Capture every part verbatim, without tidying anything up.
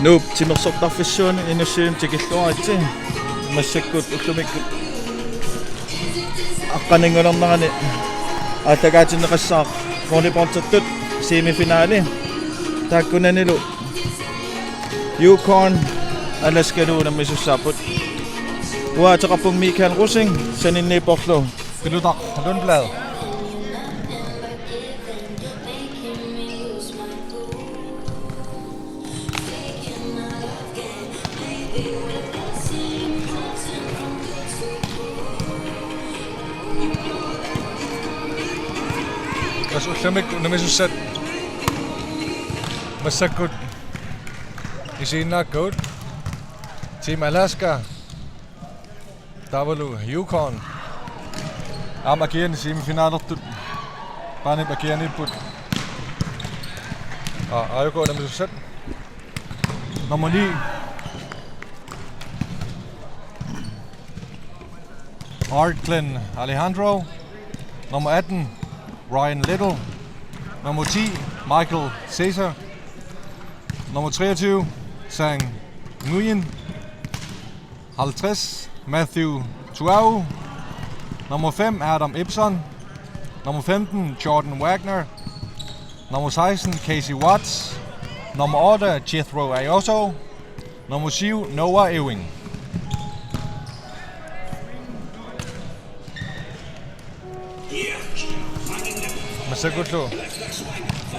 Nuup timersortarfissuani Inussivimmi tikilluaritsi. Massakkut ullumikkut aqqaninngulernerani aallakaatinneqassaaq volleyballertut semifinali. Taakkunanilu Yukon Alaskalu unammisussaapput. Uanga ateqarpunga Michael Rosing, saninniipporlu Pilutaq Lundblad. Tassa ullumikkut unammisussat massakkut isiginnaakkagut. Team Alaska taavalu Yukon. Aamma Aqiani semifinalertut. Paanip Aqianiipput. Aa, aajuku unammisussat. Nummer ni, Art Glenn Alejandro. Nummer atten, Ryan Little. Nummer ti, Michael Cesar. Nummer treogtyve, Sang Nguyen. Halvtreds, Matthew Tuau. Nummer fem, Adam Ibsen. Nummer femten, Jordan Wagner. Nummer seksten, Casey Watts. Nummer otte, Jethro Ayoso. Nummer syv, Noah Ewing. Massakkullu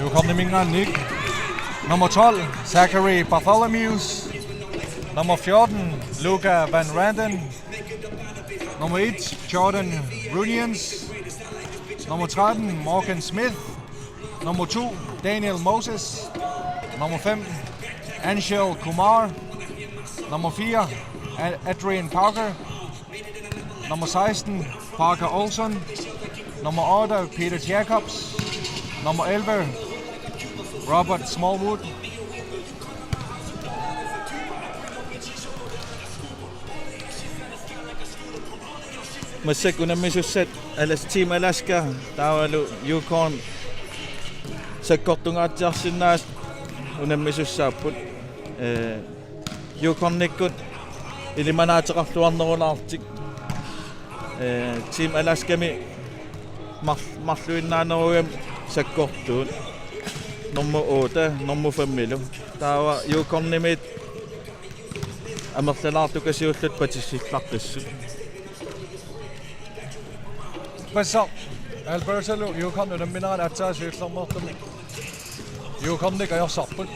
Yukoniminngaanniit. Nummer tolv, Zachary Bartholomews. Nummer fjorten, Luca Van Randen. Nummer et, Jordan Runians. Nummer tretten, Morgan Smith. Nummer to, Daniel Moses. Nummer fem, Angel Kumar. Nummer fire, A-, Adrian Parker. Nummer seksten, Parker Olsen. Nummer otte, Peter Jacobs. Nummer elleve, Robert Smallwood. Massakkut unammisussat Alas-, Team Alaska taavalu Yukon sakkortungaatsiarsinnaasut unammisussaapput. Ee, Yukonikkut ilimanaateqarluarnerulaartik. Ee, Team Alaskami mar-, marluinnaanerugami sakkortuut. Nummer otte, nummer femmilu. Taava Yukonimiit amerlalaartukasiullutik patissilluaqqissut. Ippassaq Albertalu Yukon unamminerani aatsaat siullermeertumik Yukonik ajorsarput.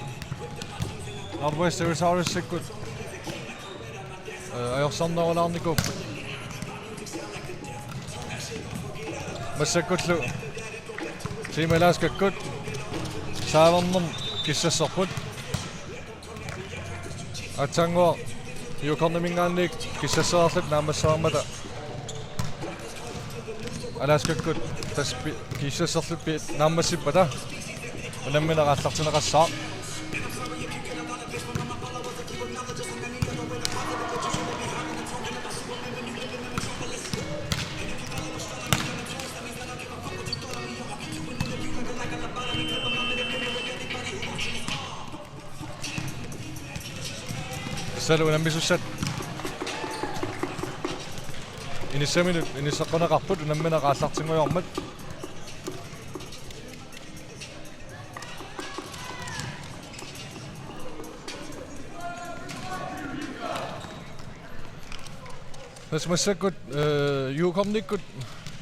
Northwest Territoriesikkut, ee, ajorsarnerulaarnikuupput. Massakkullu Team Alaskakkut saavernermik kissasserput. Aatsaannguaq Yukoniminngaanniit kissassereerlutik naammassereermata Alaskakkut tassa pi-, kissasserlutik pi-, naammassippata unammineq aallartinneqassaaq. Tassalu unammisussat inissaminut inisseqqunneqarput unammineq aallartinngujoormat. Tassa massakkut, ee, Yukonikkut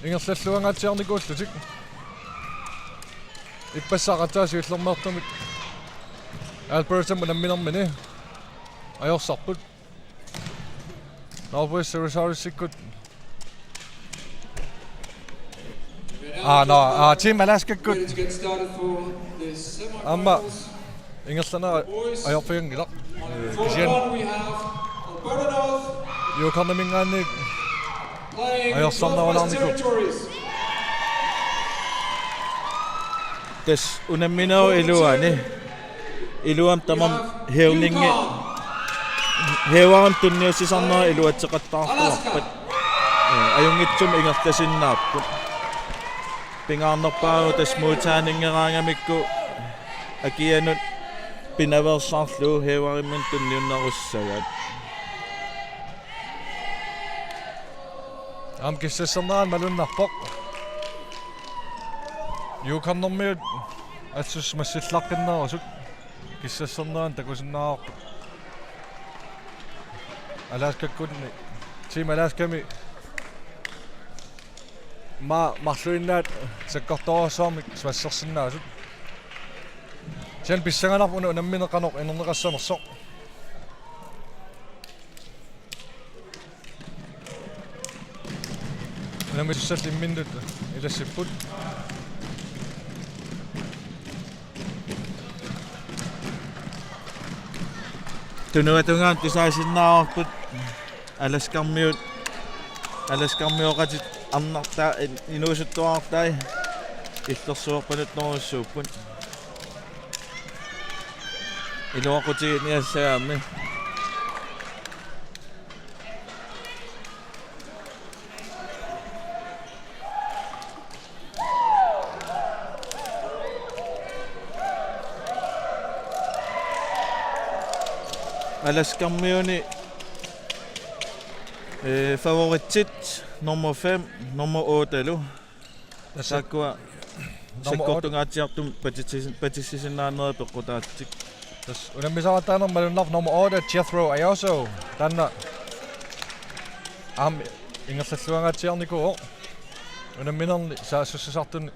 ingerlalluangaatsiarnikuullutik. Ippassaq aatsaat siullermeertumik Albertamut unamminermini ajorsarput. Northwest Territoriesikkut. Aa, nå, aa, Team Alaskakkut aamma ingerlaneq ajorfiginngilaq. Ee, kisianni Yukoniminngaanniit ajorsarnerulaarnikuupput. Tassa unamminerup iluani. Iluamik tamarmik hævningi, hæverinut tunniussisarnerat iluatseqattaarluarpat. Ee, ajunngitsumik ingerlasinnaapput. Pingaarnerpaavoq tassa modtaginngeraangamikku Aqianut Pinaveersaarlugu Haverimminnut tunniunnerussagaat. Aamma kissassernerani malunnarpoq. Yukonnermiut assussat massillaqqinnerusut kissassernerani takusinnaavarput. Alaskakkunni, Team Alaskami ma-, marluinnaat sakkortoorujussuarmik smassersinnaasut. Kisianni pissanganarpoq una unammineq qanoq inerneqassanersoq. Unammisussallu imminnut ilassipput. Tunuatungaanut tusaasinnaavarput Alaskarmiut, Alaskarmioqatit arnartaa-, in-, inuusuttuarartai illersuerpanuttorujussuupput. Iluaqutiginiassagaammi. Alaskarmiuni, øh, favoritsit nummer fem, nummer otte-lu. Tassa taakkua nummer otte. Sakkortungaatsiartumik patitsis-, patitsisinnaaneri peqqutaatsik. Tassa unammisaqattaanermut malunnarpoq nummer otte, Jethro Ayoso. Taanna aamma ingerlalluangaatsiarnikuuvoq. Unamminerni saassussisartuni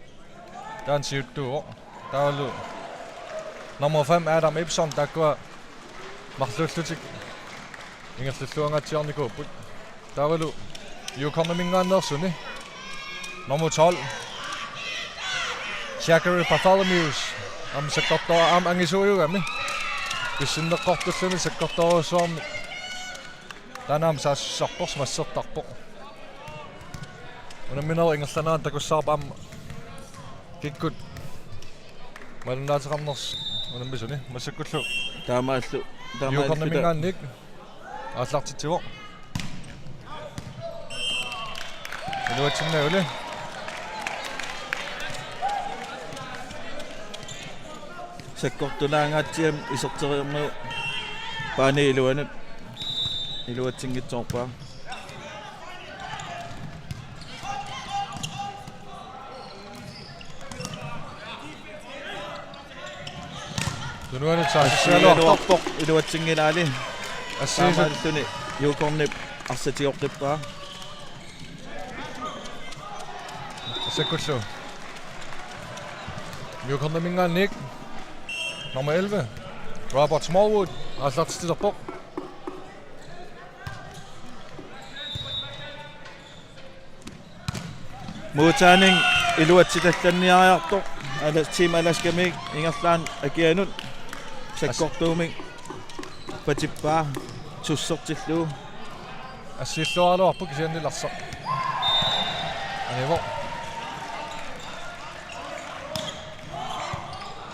taanna siuttuuvoq. Taavalu nummer fem, Adam Ibsen, taakkua marluullutik ingerlalluangaatsiarnikuupput. Taavalu Yukoniminngaanneersuni nummer tolv, Zachary Bartholomews, aamma sakkortooq, aamma angisuujugami. Pissinneqqortulluni sakkortoorujussuarmik. Taanna aamma saassussisarpoq, smassertarpoq. Unamminerup ingerlanerani takussavarput aamma kikkut malunnaateqarnersut unammisuni. Massakkullu taamaallu, taamaallu Yukoniminngaanniit aallartitsivoq. Iluatsinnagu. Sakkortulaangaatsiamik iserteriarneq paani iluanut iluatsinngitsoorpaa. Tunuanut saassussigaluarpoq. Saassussigaluarpoq iluatsinngilaali. Assigisut. Taamaalilluni Yukonip arsaq tigortippaa. Massakkut Yukoniminngaanniit nummer elleve, Robert Smallwood, aallartitsiterpoq. Modtagning iluatsitallanniariartoq. Ala-, Team Alaskamiit ingerlaannaq akianut sakkortuumik patippaa tussertillugu. Assilluaraluarpoq kisianni arsaq anivoq.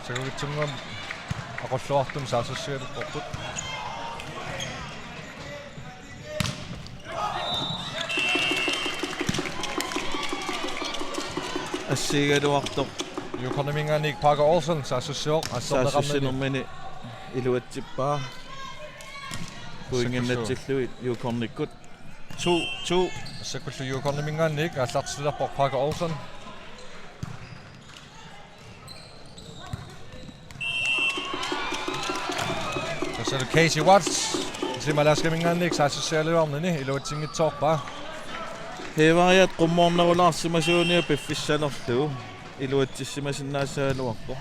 Sakukitsunnguamik aqulluartumik saassussigaluttorput. Assigigaluartoq. Yukoniminngaanniit Parker Olsen saassussivoq, asserneqarnani. Saassussinermini iluatsippaa. Pointinnatsillugu Yukonikkut. To to. Massakkut Yukoniminngaanniit aallartittarpoq Parker Olsen. Tassa Casey Watts, Team Alaskaminngaanniit saassussigaluarnini iluatsinngitsoorpaa. Haveriat qummoornerulaarsimasuuneq piffissanerlugu iluatsissimasinnaassagaluarpoq.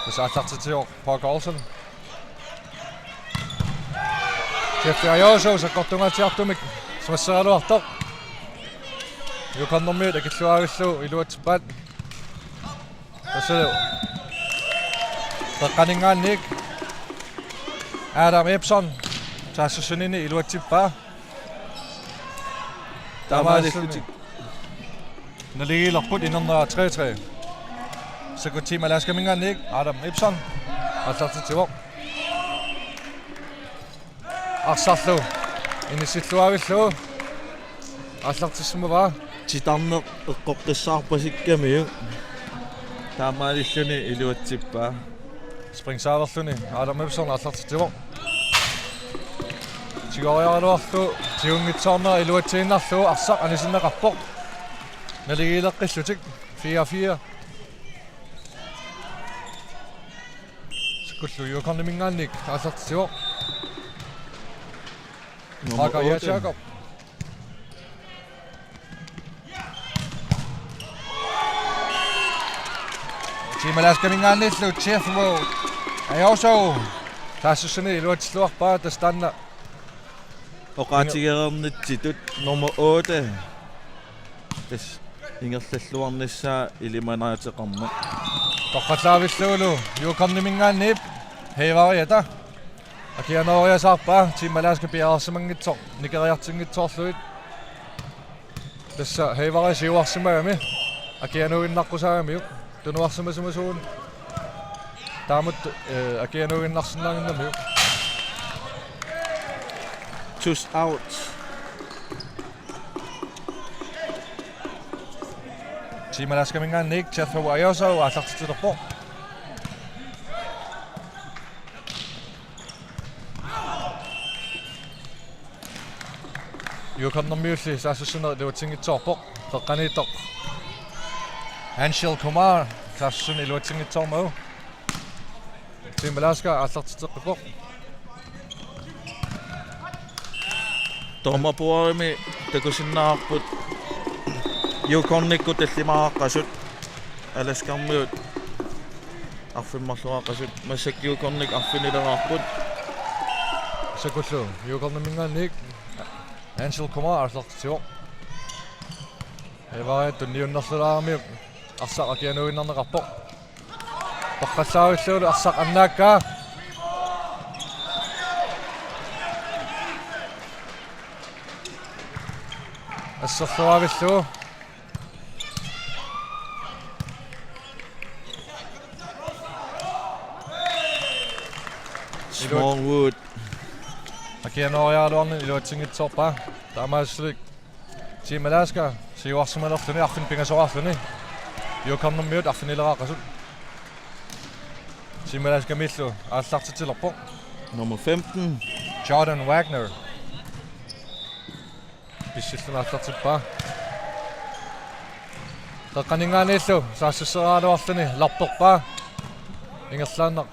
Tassa aallartitsivoq Parker Olsen. Jeffrey Ayoso sakkortungaatsiartumik smasseraluartoq. Yukonimiut akilluaavillugu iluatsippaat. Tassalu Qeqqaninngaanniit Adam Epson saassussinini iluatsippaa. Taamaalillutik. Taamaalilluni naligiilerput inernera tre tre. Massakkut Team Alaskaminngaanniit Adam Epson aallartitsivoq. Arsarlu inissilluaavillugu aallartissimavaa. Titarneq eqqoqqissaarpasikkamiuk. Taamaalilluni iluatsippaa. Springserverluni Adam Møbsson aallartitsivoq. Tigoriaraluarlugu tigunngitsoornera iluatsiinnarlugu arsaq anisinneqarpoq. Naligiileqqillutik fire fire. Sikullu Yukoniminngaanniit aallartitsivoq. Nummer Haka otte. Jakob. Team Alaskaminngaanniillu Jeff Rowe. Ajoso. Saassussineq iluatsilluarpaa tassa taanna. Oqaatigereernitsitut nummer otte. Tassa ingerlalluarnissaa ilimanaateqarmat. Torrallaavillugulu Yukoniminngaanniit Heivarita. Akianooriasaarpaa Team Alaska piareersimanngitsoq nikeriartinngitsoorlugit. Tassa Heivari siuarsimagami akianuinnaqqusaagamiuk tunuarsimasimasuun. Taamatut, eh, akianuinnarsinnaaginnamiuk. Two out. Team Alaskaminngaanniit Jeff Ajoso aallartitsilerpoq. Yukonimiulli saassussineq iluatsinngitsoorpoq. Qeqqaniittoq Anshil Kumar saassussineq iluatsinngitsoormagu. Team Alaska aallartitseqqippoq. Dommerborimi takusinnaavarput Yukonikkut tallimaaqqasut Alaskarmiut arfineq-marloriaqqasut, massakkut Yukonikkut arfinileraarput. Sikullu Yukoniminngaanniit Anshil Kumar aallartitsivoq. Heivari tunniunnerlulaaramiuk arsaq akianuinnarneqarpoq. Toqqallaavillugulu arsaq annaakkaa. Asserluaavillugu. Smallwood. Akianooriaraluarnini iluatsinngitsoorpaa. Taamaasilluni Team Alaska siuarsimalerluni arfineq-pingasoraarluni. Yukonimiut arfinileraqqasut. Team Alaskamiillu aallartitsilerpoq. Nummer femten. Jordan Wagner. Pissilluni aallartippaa. Qeqqaninngaanniillu saassusseriaraluarluni larperpaa. Ingerlaannaq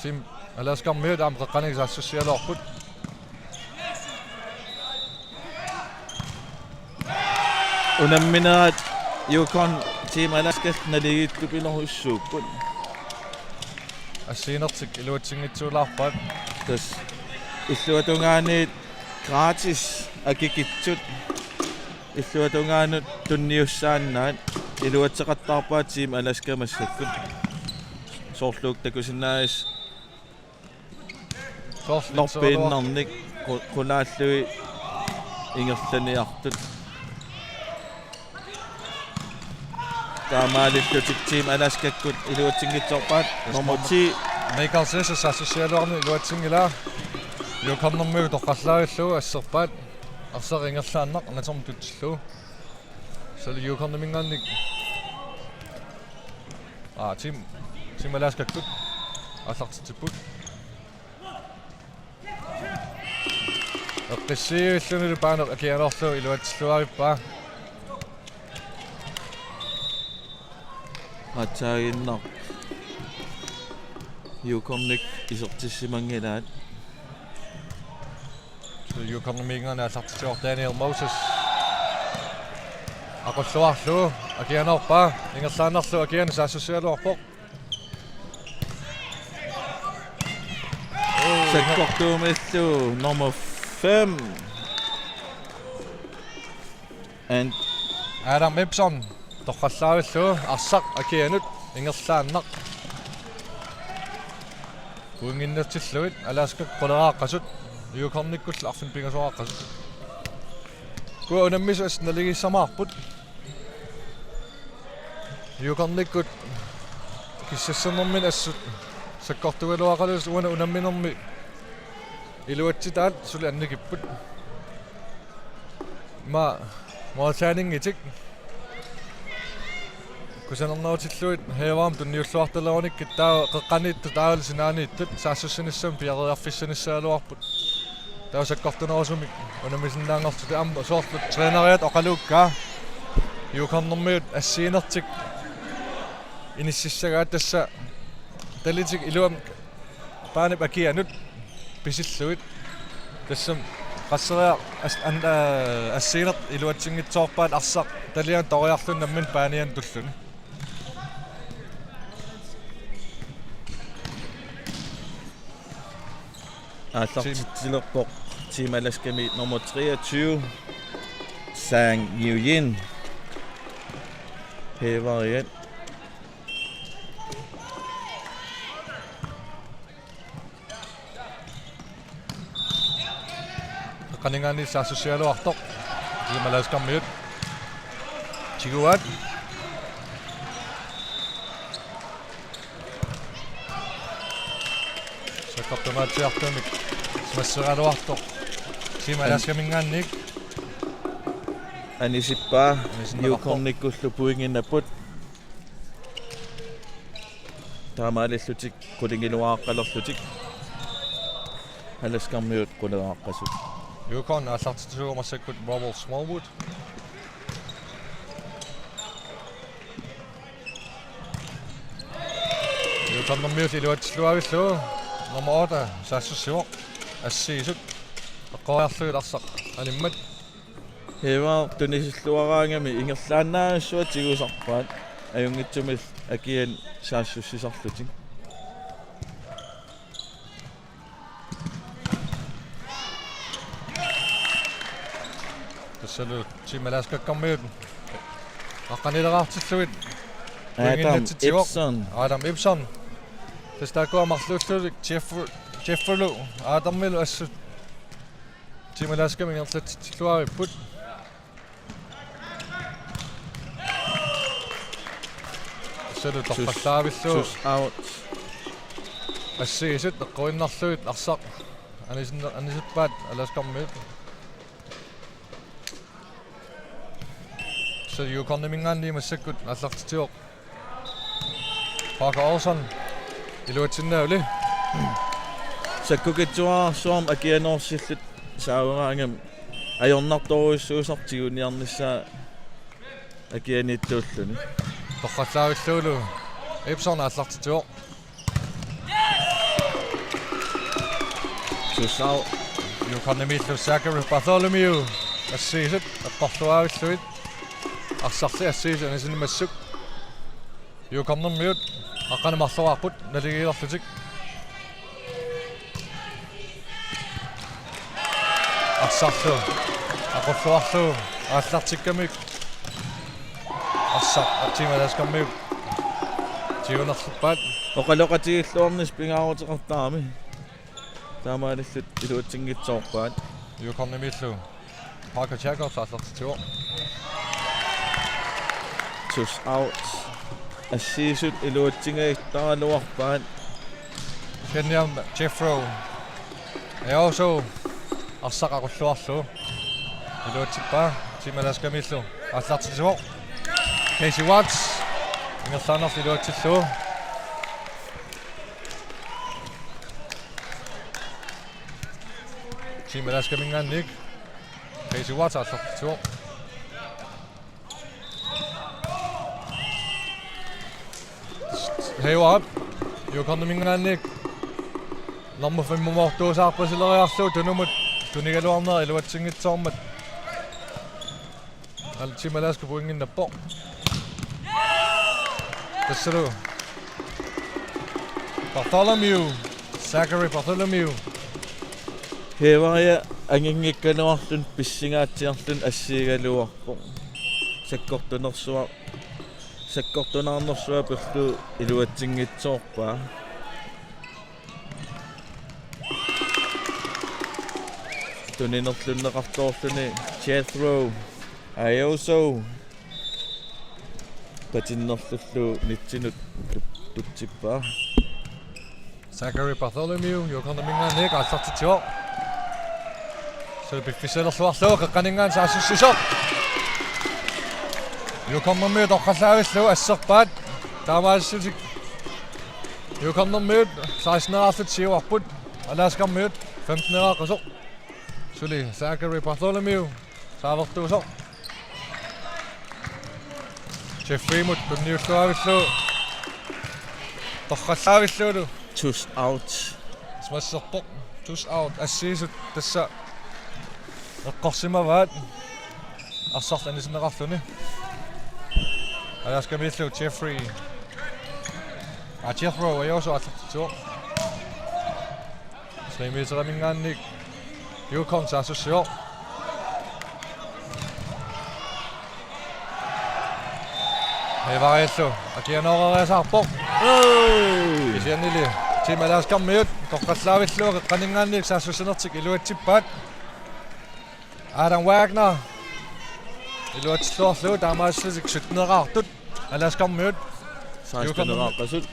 Team Alaskarmiut aamma qeqqaninngaanniit saassussigaluarput. Unamminerat Yukon Team Alaska naligiittupiloorujussuupput. Assiginertik iluatsinngitsuulaarpaat. Tassa illuatungaaniit gratis akikitsut illuatungaanut tunniussaannaat iluatseqattaarpaat Team Alaska massakkut. Soorlu takusinnaavat Soorlu norpiinnarnik qu-, qunaallugit ingerlaniartut. Taamaalillutik Team Alaskakkut iluatsinngitsoorpaat. Nummer ti. Michael Sissus saassussigaluarnini iluatsinngilaa. Yukonimiut toqqallaavillugu asserpaat. Arsaq ingerlaannaq natermut tutsillugu. Suli Yukoniminngaanniit. Aa, Team, Team Alaskakkut aallartitsipput. Eqqissiivillunilu Paaneq akianorlugu iluatsilluarippaa. Aatsaannguaq Yukonikkut isertissimanngilaat. Yukoniminngaanniit aallartitsivoq Daniel Moses. Aqulluarlugu akianorpaa, ingerlaannarlugu akianut saassussigaluarpoq. Sakkortuumillu nummer fem. And Adam Epson toqqallaavillugu arsaq akianut ingerlaannaq. Pointinnatsillugit Alaska quleraaqqasut, Yukonikkullu arfineq-pingasoraqqasut. Kuua unammisut assut naligiissamaarput. Yukonikkut kissassanermini assut sakkortugaluaqaluusut uani unamminermi iluatsitaat suli annikipput. Ima målsætningitik. Kusanarnerutillugit Heivarmik tunniulluartalerunikkit taava qeqqaniittut taavalu sinaaniittut saassussinissamut piareerfissanissagaluarput. Taava sakkortunerusumik unammisinnaanngorlutik aamma soorlu træneriat oqaluukkaa. Juukornermiut assiginertik inississagaat tassa talitik iluamik paanip akianut pisillugit. Tassami qasseriarlutik as-, an-, aa, assigineq iluatsinngitsoorpaat arsaq talianut toriarluni nammineq paanianut tulluni. Aallartitsilerpoq Team Alaskami nummer treogtyve, Sang Nguyen. Heaveriat. Qeqqaninngaanniit saassussigaluartoq. Team Alaskarmiut tiguaat. Sakkortumaatsiartumik simassagaluartoq Team Alaskaminngaanniit. Anisippaa. Anisinneqarpoq. Juukornikkullu pointinnapput. Taamaalillutik qulingiluaaqqalerlutik. Alaskarmiut quleraqqasut. Juukorn aallartitsisuuvoq massakkut Robert Smallwood. Juukornermiut iluatsilluaavillu nummer otte saassussivoq. Assigisut eqqoriarlugit arsaq animmat. Heivarmik tunisilluaraangami ingerlaannaavissuaq tigusarpaat ajunngitsumik akianik saassussisarlutik. Tassalu Team Alaskakkarmiut aqqanileraartillugit. Adam pointinnatsitsivoq. Ibsen. Adam Ibsen. Tassa taakkua marluullutik Jeff-, Jeffreylu Adamilu assut Team Alaskami ingerlatsitsilluaripput. Tassalu torrallaavillugu. Sus, sus out. Assigisut eqqorinnarlugit arsaq anisinne-, anisippaat Alaskarmiut. Tassami Juukorniminngaanniit massakkut aallartitsivoq Parker Olsen. Iluatsinnaavili. Sakkukitsuararsuarmik akianeersillutik saaveraangami ajornartorujussuusartik tiguniarnissaat akianiittuulluni. Torrallaavillugulu Ibsen aallartitsivoq. Sus out. Juukornimiillu Zachary Bartholomew. Assigisut eqqorluaavillugit. Arsarli assigisut anisinnimassuk. Juukornermiut aqqaneq-marloqarput naligiilerlutik. Arsarlu aqulluarlugu aallartikkamik arsaq Team Alaskarmiut tigunerluppaat. Oqaloqatigilluarnissaq pingaaruteqartarami. Taamaalillutik iluatsinngitsoorpaat. Juukornimiillu Parker Jacobs aallartitsivoq. Sus out. Assigisut iluatsinngitsoorpaat. Kisianni aamma Jeffrey Eoso arsaq aqulluarlugu iluatsippaa. Team Alaskamiillu aallartitsivoq. Casey Watts ingerlaannarlu iluatsillugu. Team Alaskaminngaanniit Casey Watts aallartitsivoq. Heivarmik Juukorniminngaanniit nummer femmoortuusaarpasileriarlugu tunumut tunigaluarnera iluatsinngitsoormat. Al-, Team Alaska pointinnappoq. Tassalu Bartholomew, Zachary Bartholomew. Heivaria anginngikkaluarluni pissingaatsiarluni assigigaluarpoq. Sakkortunersuaq, sakkortunaarnersuaq pillugu iluatsinngitsoorpaa. Tuninerlunneqartoorluni Jethro Ayoso. Patinnerlullu nitsinut tut-, tutsippaa. Zachary Bartholomew, Juukorniminngaanniit aallartitsivoq. Suli piffissalerluarlugu qeqqaninngaanniit saassussisoq. Yukon-ermiut toqqallavillugu asserpaat. Taamaalillutik Yukon-ermiut seksten-erarlutik siuarput. Alaskarmiut femten-eraaqqasoq. Suli Zachary Bartholomew saavertuusoq. Jeffreymut tunniulluavillugu. Toqqallaavillugu. Tus out. Smasserpoq. Tus out. Assiisut tassa eqqorsimavaat. Arsaq anisinneqarluni. Alaskamiillu Jeffrey. Aa, Jeffrey Ajoso aallartitsivoq. Tre meteriminngaanniit Yukon saassussivoq. Hevariallu akianooreeriasaarpoq. Oi! Kisiannili Team Alaskarmiut toqqallaavillugu qeqqaninngaanniit saassussinertik iluatsippaat. Adam Wagner iluatsilluarlugu taamaalillutik sytten-eraartut. Alaskarmiut. Seksten-eraaqqasut.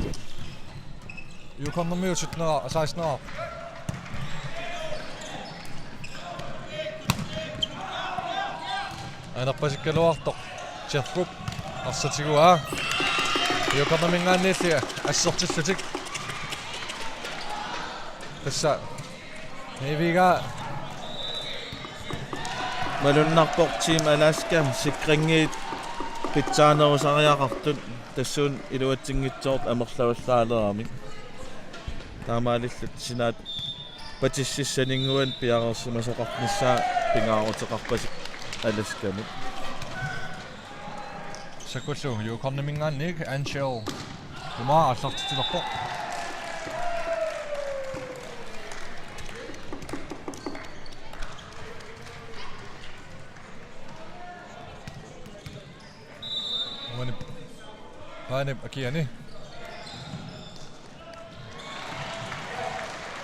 Yukon-ermiut sytten-era-, seksten-era. Anerpasikkaluartoq Jeff Cook arsaq tiguaa. Yukon-erminngaanniilli assertillutik. Tassa Niviga. Malunnarpoq Team Alaska sikringiit pitsaanerusariaqartut, tassuuna iluatsinngitsoortut amerlavallaalerami. Taamaalillutik sinaat patississaninnguanik piareersimasoqarnissaa pingaaruteqarpasippoq Alaskamut. Sakkullu Yukon-erminngaanniit Angel Kumar aallartitsilerpoq. Uani Paanip akiani.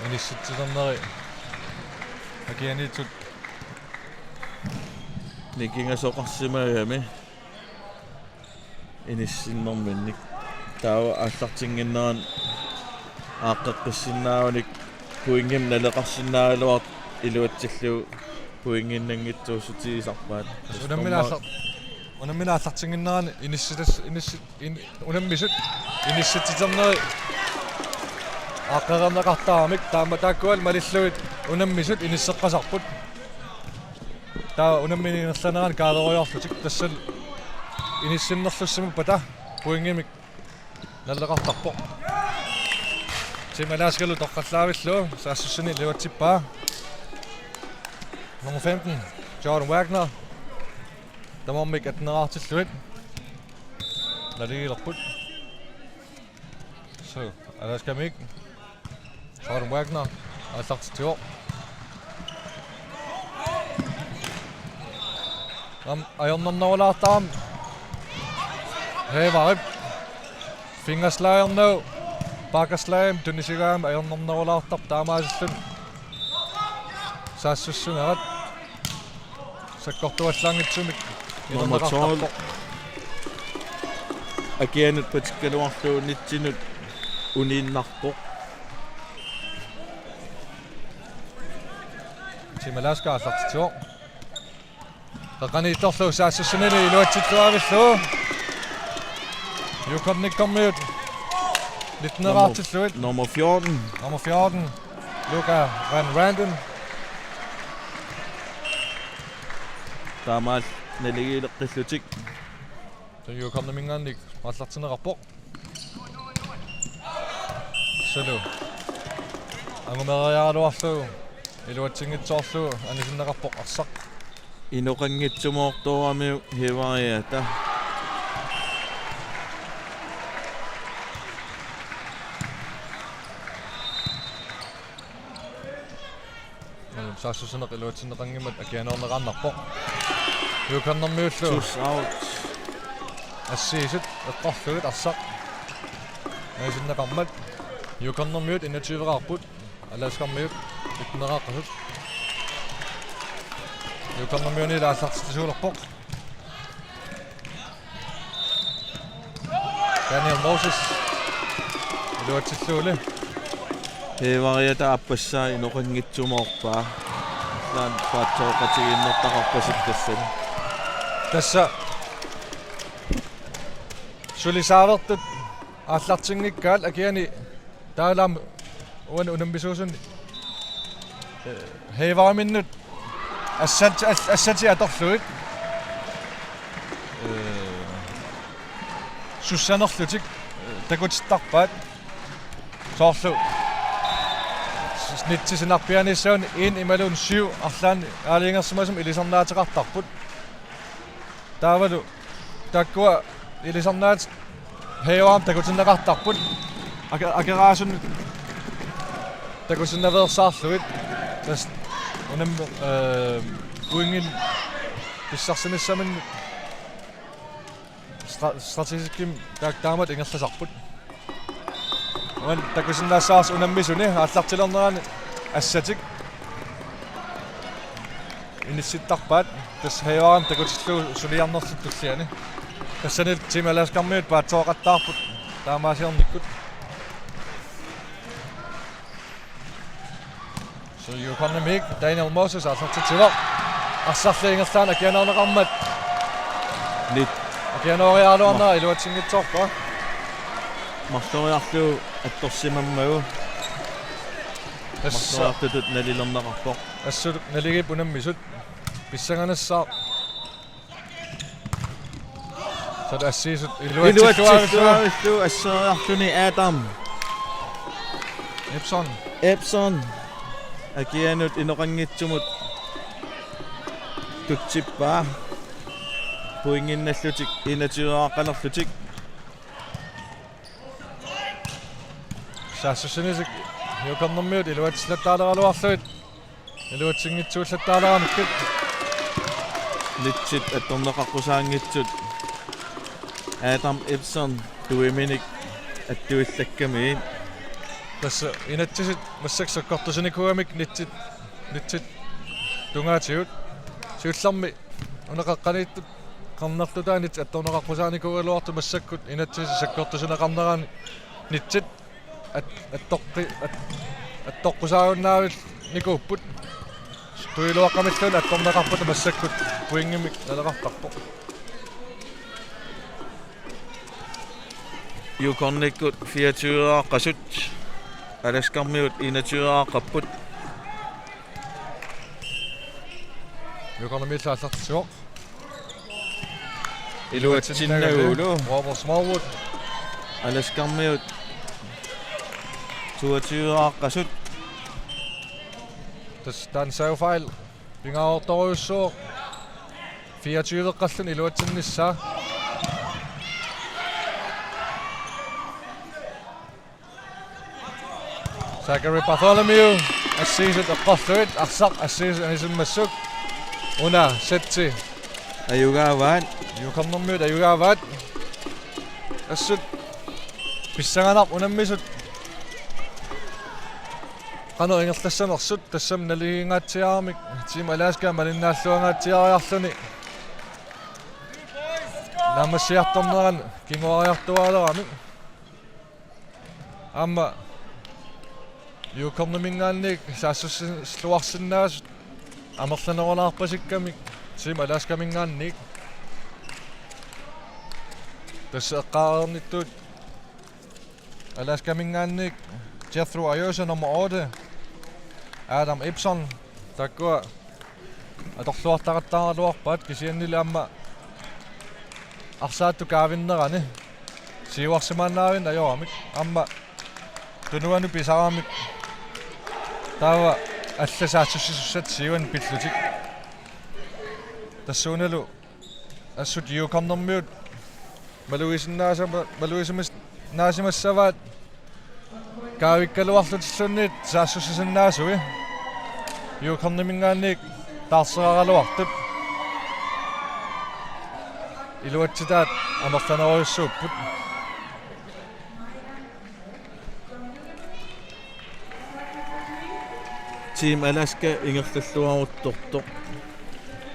Inissitsisarneri akianiittut nikingasoqarsimagami inissinnerminnik. Taava aallartinnginnerani aaqqeqqissinnaagunik pointimik naleqarsinnaagaluartoq iluatsillugu pointinnanngitsuussutigisarpaat. Tassa unammineq aallar-, unammineq aallartinnginnerani inissitas-, inissi-, in-, unammisut inissitsisarneri aaqqereerneqartaramik, taama taakkua malillugit unammisut inisseqqasarput. Taava unammineq ingerlanerani kaaverujoorlutik, tassani inissinnerlussimappata pointimik naleqartarpoq. Team Alaskalu toqqallaavillugu saassussineq iluatsippaa. Nummer femten, Jordan Wagner. Tamarmik atten-erartillugit naligiilerput. So, Alaskamiit Jordan Wagner aallartitsivoq. Aamma ajornarnerulaartarami Hevarip fingerslidernera, back slam, tunisigaangami ajornarnerulaartarpoq, taamaasilluni saassussinerat sakkortuallaanngitsumik. Nummer tolv. Ilerneqartarpoq. Akianut patikkaluarlugu nitsinut uniinnarpoq. Team Alaska aallartitsivoq. Qeqqaniittorlu saassussineq iluatsilluavillugu. Yukon-ermiut nitten-erartillugit. Nummer fjorten. Nummer fjorten, Luka Van Randen. Taamaal naligiileqqillutik. Yukon-erminngaanniit aallartinneqarpoq. Sulu angumereeraluarlugu iluatsinngitsoorlugu anisinneqarpoq arsaq. Inoqanngitsumoortooramiuk Hevariata. Saassussineq iluatsinneqanngimmat akianeerneqaannarpoq. Yukon-ermiullu. Tus out. Assiisut eqqorlugit arsaq anisinneqarmat. Yukon-ermiut enogtyve-erarput. Alaskarmiut nitten-eraaqqasut. Yukon-ermiunilu aallartitsisuulerpoq. Daniel Moses. Iluatsillugulu. Hevariata aappassaa inoqanngitsumoorpaa. Taanna paatsooqatigiinnertaqarpasippoq tassani. Tassa Suli saavertut aallartinngikkaat akiani taalaam uani unammisuusunni. Eh, Haverhaminnut assat-, as-, assatit atorlugit. Eh, sussanerlutik, eh, takutittarpaat. Soorlu s-, nitsit sinarpiaaniissaanni en imaluunniit syv arlaannik aalajangersimasumik ilisarnaateqartarput. Taavalu taakkua ilisarnaatit Haverhamip takutinneqartarput. Ake-, akeraasunut takutinnaveersaarlugit. Tassa unam-, eh, pointinik pissarsinissaminnik stra-, strategikkimik taak-, taamatut ingerlasarput. Uani takusinnaassavarsi unammisuni aallartilernerani assatik inissittarpaat, tassa Haverhamip takutillugu suliarnerlutik tulliani. Tassani Team Alaskarmiut paatsooqattaarput taamaasiornikkut. So Yukon-imiit Daniel Moses aallartitsivoq. Arsarli ingerlaannaq akianeerneqarmat. Nit. Akianeeriaraluarnera iluatsinngitsoorpaa. Marloriarlugu attorsimammagu. Tassa. Marloriartutut nalilerneqarpoq. Assut naligiipput unammisut. Pissanganassaaq. Soorlu assiisut iluatsilluarlugu. Iluatsilluarlugu asseriarluni Adam Epson. Epson. Akianut inoqanngitsumut tutsippaa. Pointinnallutik enogtyveaqqanerlutik. Saassussinisik Yukon-imiut iluatsillattaaleqaluarlugit. Iluatsinngitsuullattaaleraannikkut. Nitsit attorneqaqqusaanngitsut. Adam Epson tuiminik attuillakkamiit. Tassa inatsisit massakkut sakkortusinikuugamik nitsit, nitsit tungaatigut. Siullermik una qeqqaniittut qernerlutaa nitsit attorneqaqqusaanikuugaluartut massakkut inatsisit sakkortusineqarnerani nitsit at-, attoqqi-, at-, attoqqusaagunnaarnikuupput. Tuiluaqqamilluunniit attorneqarpata massakkut pointimik naleqartarpoq. Yukon-ikkut fireogtyveaqqasut, Alaskarmiut enogtyveaqqapput. Yukon-imiillu aallartitsivoq. Iluatsinnagulu. Robert Smallwood. Alaskarmiut toogtyveaqqasut. Tassa taanna savefejl pingaartorujussuuvoq. Fireogtyveqqalluni iluatsinnissaa. Zachary Bartholomew, assiisut eqqorlugit, arsaq assiisut anisimmassuk. Una setti. Ajugaavaat. Yukon-imiut ajugaavaat. Assut pissanganarpoq unammisut qanoq ingerlassanersut, tassami naligiingaatsiaramik Team Alaska malinnaalluangaatsiariarluni naammassiartornerani kinguariartuaaleramik. Aamma Yukon-iminngaanniit saassussilluarsinnaasut amerlanerulaarpasikkamik Team Alaskaminngaanniit. Tassa eqqaareernittut Alaskaminngaanniit Jethro Ayosa nummer otte, Adam Epson, taakkua atorluartaqattaaraluarpaat kisiannili aamma arsaattut kaavinnerani siuarsimaannaavinneq ajoramik. Aamma tunuanut pisaramik taava allat saassussisussat siuani pillutik. Tassuunalu assut Yukon-imiut malugisinnaasama-, malugisimasinnaassavaat kaavikkaluarlutilluunniit saassussisinnaasui. Yukon-iminngaanniit taarseraraluartut iluatsitaat amerlanerujussuupput. Team Alaska ingerlalluaruttortoq.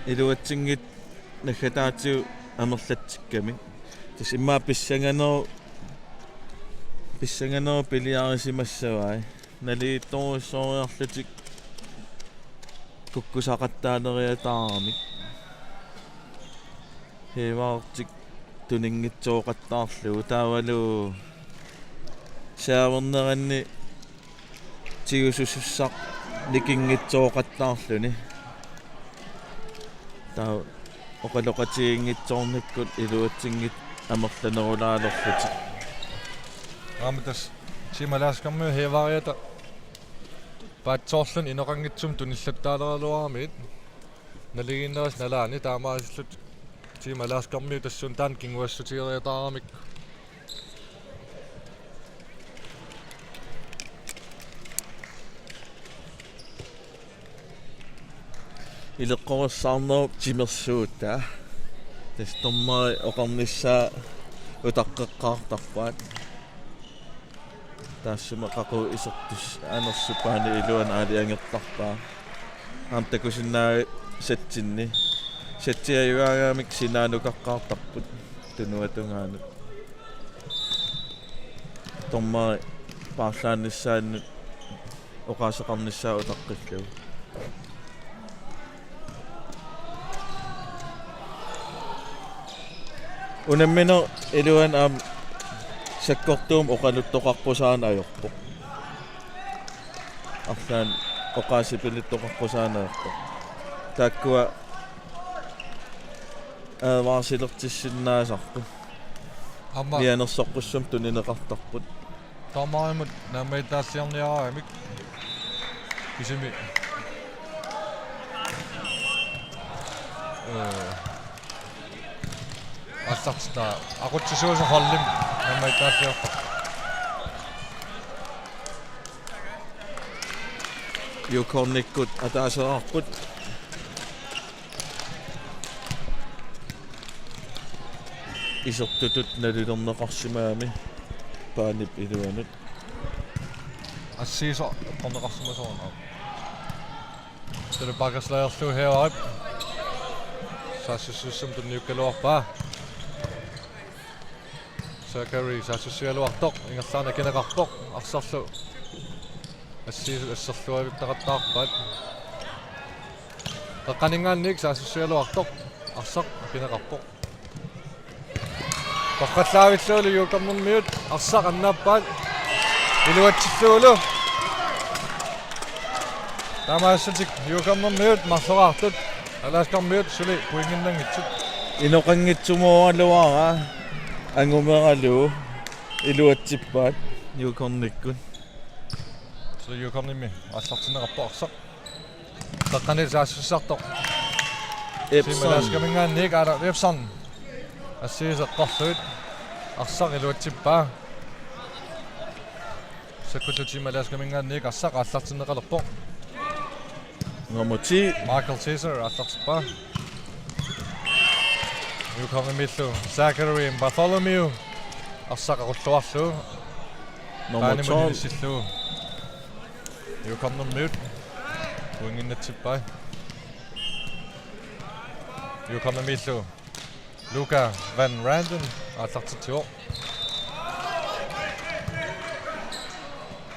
Iluatsinngitsut naggataatigut amerlatsikkamik. Tassa immaqa pissanganerup, pissanganerup piliarisimassavai. Naligiittorujussuariarlutik kukkusaqattaaleriataaramik. Haverhamip tuninngitsooqattaarlugu taavalu serverneranni tigusussaq nikinngitsooqattaarluni. Taava oqaloqatiginngitsoornikkut iluatsinngitsut amerlanerulaalerlutik. Aamma tassa Team Alaskarmiut heaveriata paatsoorluni inoqanngitsumik tunillattaaleraluaramigit. Naligiinnerisa nalaani taamaasillutik Team Alaskarmiut tassuuna taanna kinguassutigereertaramik. Ileqqorissaarnerup timersuutaa. Tassa dommeri oqarnissaa utaqqeqqaartarpaat. Taassuma qaqugu isertussaanersup paani iluani aalajangertarpaa. Aamma takusinnaavat setsinni. Setsi ajugaagaangamik sinaanukaqqaartarput tunuatungaanut. Dommeri paarlaannissaannut oqaaseqarnissaa utaqqillugu. Unammineq iluani aamma sakkortuumik oqaluttoqarpusaaneq ajorpoq. Arlaannik oqaasipilittoqarpusaaneq ajorpoq. Taakkua advarsiliortissinnaasarput. Aamma mianersoqqussummik tunineqartarput. Dommerimut naammagittaalliorniaraangamik. Kisimi. Øh. Aallartitaq aqutsisuusoq holdimik naammagittaalliortarpoq. Yukonikkut ataaseqarput. Isertutut nalilerneqarsimagami paanip iluanut. Assigisoq eqqorneqarsimasoq una. Suli Bakkes Lagerlöf heaverip. Saassussisussamik tunniukkaluarpaa. Zachary saassussigaluartoq, ingerlaannaq akineqarpoq, arsarlu. Assigisut asserluavittaqattaarpaat. Qeqqaninngaanniit saassussigaluartoq, arsaq akineqarpoq. Toqqallaavillugulu Yukonnermiut arsaq annaappaat iluatsillugulu. Taamaassutik Yukonnermiut marloraartut Alaskarmiut suli pointinnanngitsut. Inoqanngitsumooraluaraa angumeralugu iluatsippaat Yukonikkut. Suli Yukonimi aallartinneqarpoq arsaq. Qeqqaniit saassussisartoq. Epson. Team Alaskaminngaanniit Adam Epson. Assigisoq eqqorlugit. Arsaq iluatsippaa. Sakkullu Team Alaskaminngaanniit arsaq aallartinneqalerpoq. Nummer ti. Michael Caesar aallartippaa. Yukonimiillu Zachary Bartholomew. Arsaq aqulluarlugu. Nummer tolv. Paanimut inissillugu. Yukonnermiut. Pointinnatsippai. Yukonnermiillu Luka Van Randen aallartitsivoq.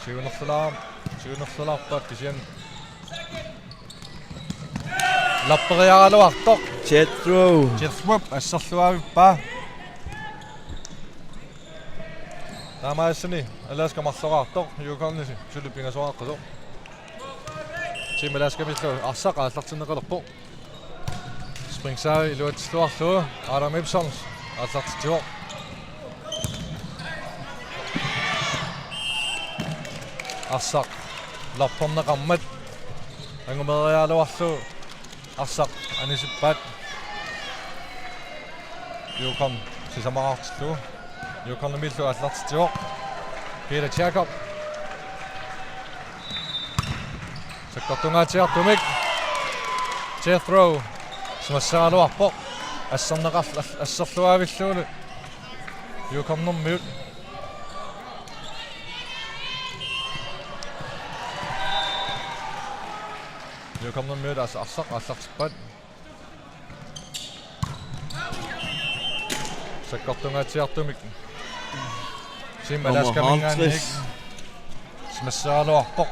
Siunerlulaar-, siunerlulaarpaat kisianni. Lapperiaraluartoq. Jethro. Jethro asserluavippaa. Taamaassani Alaska marloraartoq, Yukonisi suli pingasoqaqqasoq. Team Alaskamiillu arsaq aallartinneqalerpoq. Springsavi iluatsilluarlugu, Adam Epson aallartitsivoq. Arsaq lapperneqarmat angumeriaraluarlugu. Arsaq anisippaat. Yukon sisamaqartillugu. Yukonimiillu aallartitsivoq. Peter Jacob. Sakkortungaatsiartumik. Jethro. Simassaraluarpoq. Asserneqar-, as-, asserluavillugulu. Yukonnermiut. Yukonnermiut as-, arsaq aallartippaat. Sakkortungaatsiartumik. Team Alaskaminngaanniit. Nummer halvtreds. Simassaraluarpoq.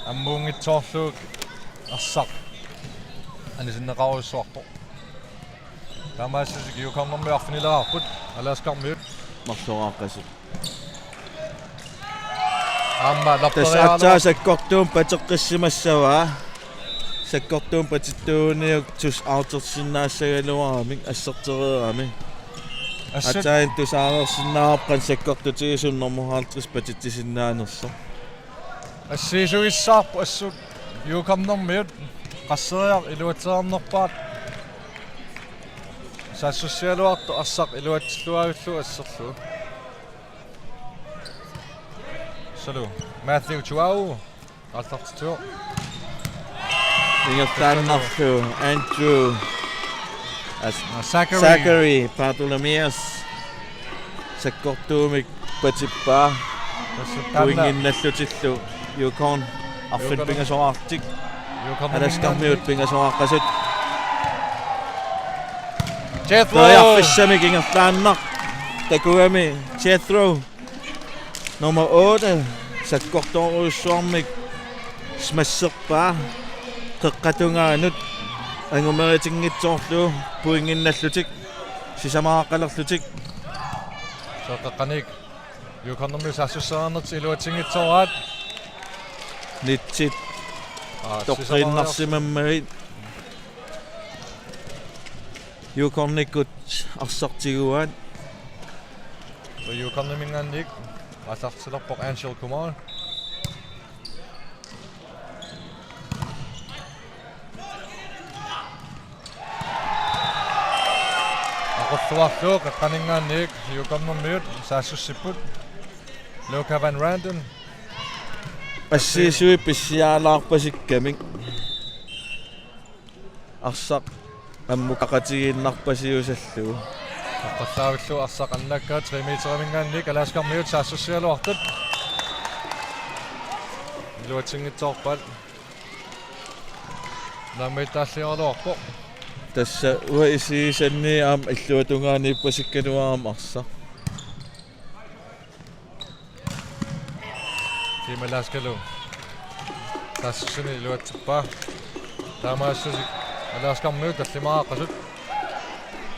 Ammuunngitsoorlugu arsaq anisinneqarujussuarpoq. Taamaasilluni Yukon-ermiut arfinileqarput, Alaska-rmiut. Marloriaaqqasut. Aamma tassa aatsaat lappereaalo. Sakkortuumik pateqqissimassavaa. Sakkortuumik patittuuniuk tusartersinnaassagaluaramik assertereerami. Assut. Aatsaat tusaareersinnaavarput qanoq sakkortutigisumik normu halvtreds patitsisinnaanersoq. Assiisuissaarput assut Yukon-ermiut, qasseriarlugu iluatsereernerpaat. Saassussigaluartoq arsaq iluatsilluavillugu asserlugu. Salu Matthew Chuau aallartitsivoq. Ingerlaannarlugu Andrew As- Zachary. Zachary Bartholomeus sakkortuumik patippaa. Pointinnallutillu Yukon arfineq-pingasoraartik. Alaska-rmiut pingasoraqqasut. Jethro. Periarfissamik ingerlaannaq. Takugami Jethro. Nummer otte, sakkortoorujussuarmik smasserpaa. Qeqqata tungaanut angumeritinngitsoorlugu pointinnallutik sisamaraqqalerlutik. Soorlu qeqqaniit Yukon-ermiut saassusseriarnertik iluatsinngitsooraat. Nitsit Aa, toqqiinnarsimammagit. Yukon-ikkut arsaq tiguaat. Yukon-iminngaanniit aallartilerpoq Anshel Kumar. Aqulluarlugu qeqqaninngaanniit Yukon-ermiut saassussipput. Luca Van Randen. Assiisuit pissiaalaarpasikkamik. Arsaq ammukaqatigiinnarpasiusallugu. Aqqallaavillugu arsaq annakkaat tre meteriminngaanniit Alaska-rmiut saassussigaluartut. Iluatsinngitsoorpaat. Naammagittaalliaraluarpoq. Tassa uanga isigisanni aamma illuatungaaniippasikkaluarami arsaq. Team Alaskalu saassussineq iluatsippaa. Taamaasilluni Alaska-rmiut tallimaaqqasut.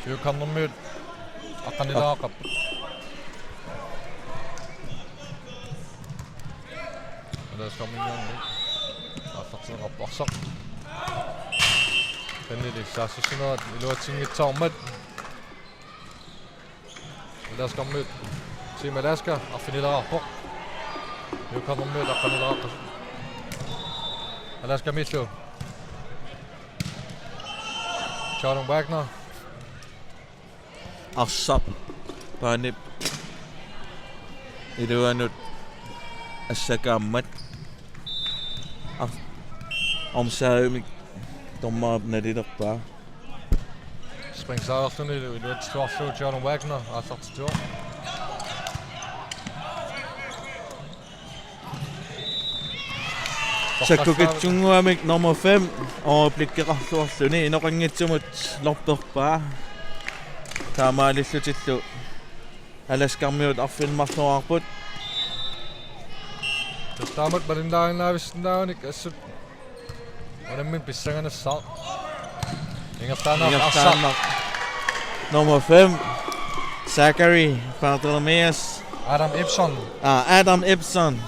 Yukon-ermiut aqqanileqaqqapput. Alaska-rminngaanniit aallartileqarpoq arsaq. Kannili saassussinerat iluatsinngitsoormat. Alaska-rmiut. Team Alaska arfinileqarpoq. Yukon-ermiut aqqanileqaqqasut. Alaska-miillu. Jordan Wagner. Arsaq paanip iluanut assakaammat. Ar- omsaavimik dommerip nalilerpaa. Springsaarluni iluatsilluarlugu Jordan Wagner aallartitsivoq. Sakkukitsunnguamik nummer fem, overblikkeqarluarluni inoqanngitsumut lopperpaa. Taamaalillutillu Alaska-rmiut arfineq-marloraarput. Tassa taamatut malinnaaginnaavissinnaavanik assut unammineq pissanganassaaq. Ingerlaannaq arsaq. Ingerlaannaq. Nummer fem, Zachary Bartholomeus. Adam Ibson. Ah, Adam Ibson.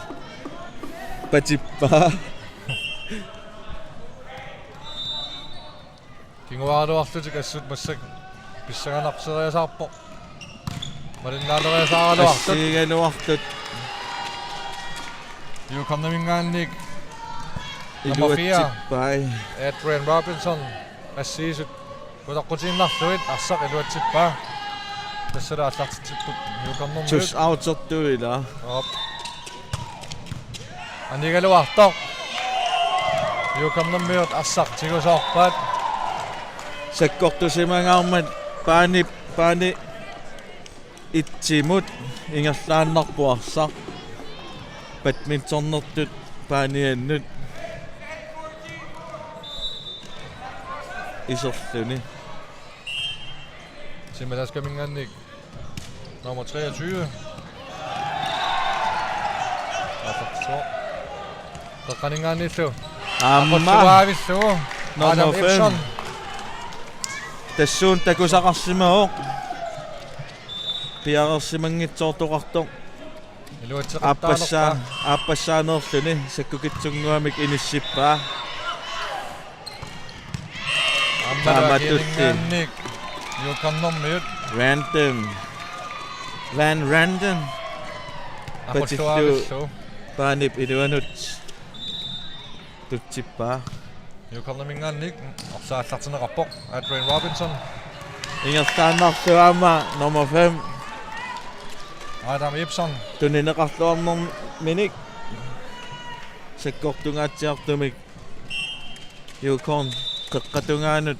Patippaa. Kinguaaraluarlutik assut massakkut pissanganarpaseriasaarpoq. Malinnaaleriasaaraluartut. Assigigaluartut. Yukon-iminngaanniit nummer fire. Iluatsippai. Adrian Robinson. Assiisut utaqqutiinnarlugit arsaq iluatsippaa. Tassalu aallartitsipput Yukon-ermiut. Tusartertut ilaa. Op. Anigaluartoq. Yukon-ermiut arsaq tigusoorpaat. Sakkortusimangaarmat paani, paani etsimut ingerlaannarpoq arsaq. Badmintonertut paaniannut iserluni. Team Alaska-minngaanniit nummer treogtyve. Aallartitsivoq. Qeqqaninngaanniillu. Aamma. Aqulluaavillugu. Nummer Adam fem. Ibson. Tassuuna takusaqarsimavoq. Piareersimanngitsoortoqartoq. Iluatseqattaalerpaa. Aappassaa-, aappassaaneerluni sakkukitsunnguamik inissippaa. Aammalu taamatulli akianinngaanniit Yukon-ermiut. Random. Van Random. Aqqulluarillu. Patillu Paanip iluanut tutsippaa. Yukon-erminngaanniit arsaq aallartinneqarpoq Adrian Robinson. Ingerlaannarlu aamma nummer fem. Adam Ibsen. Tunineqarluarnerminik sakkortungaatsiartumik Yukon qeqqata tungaanut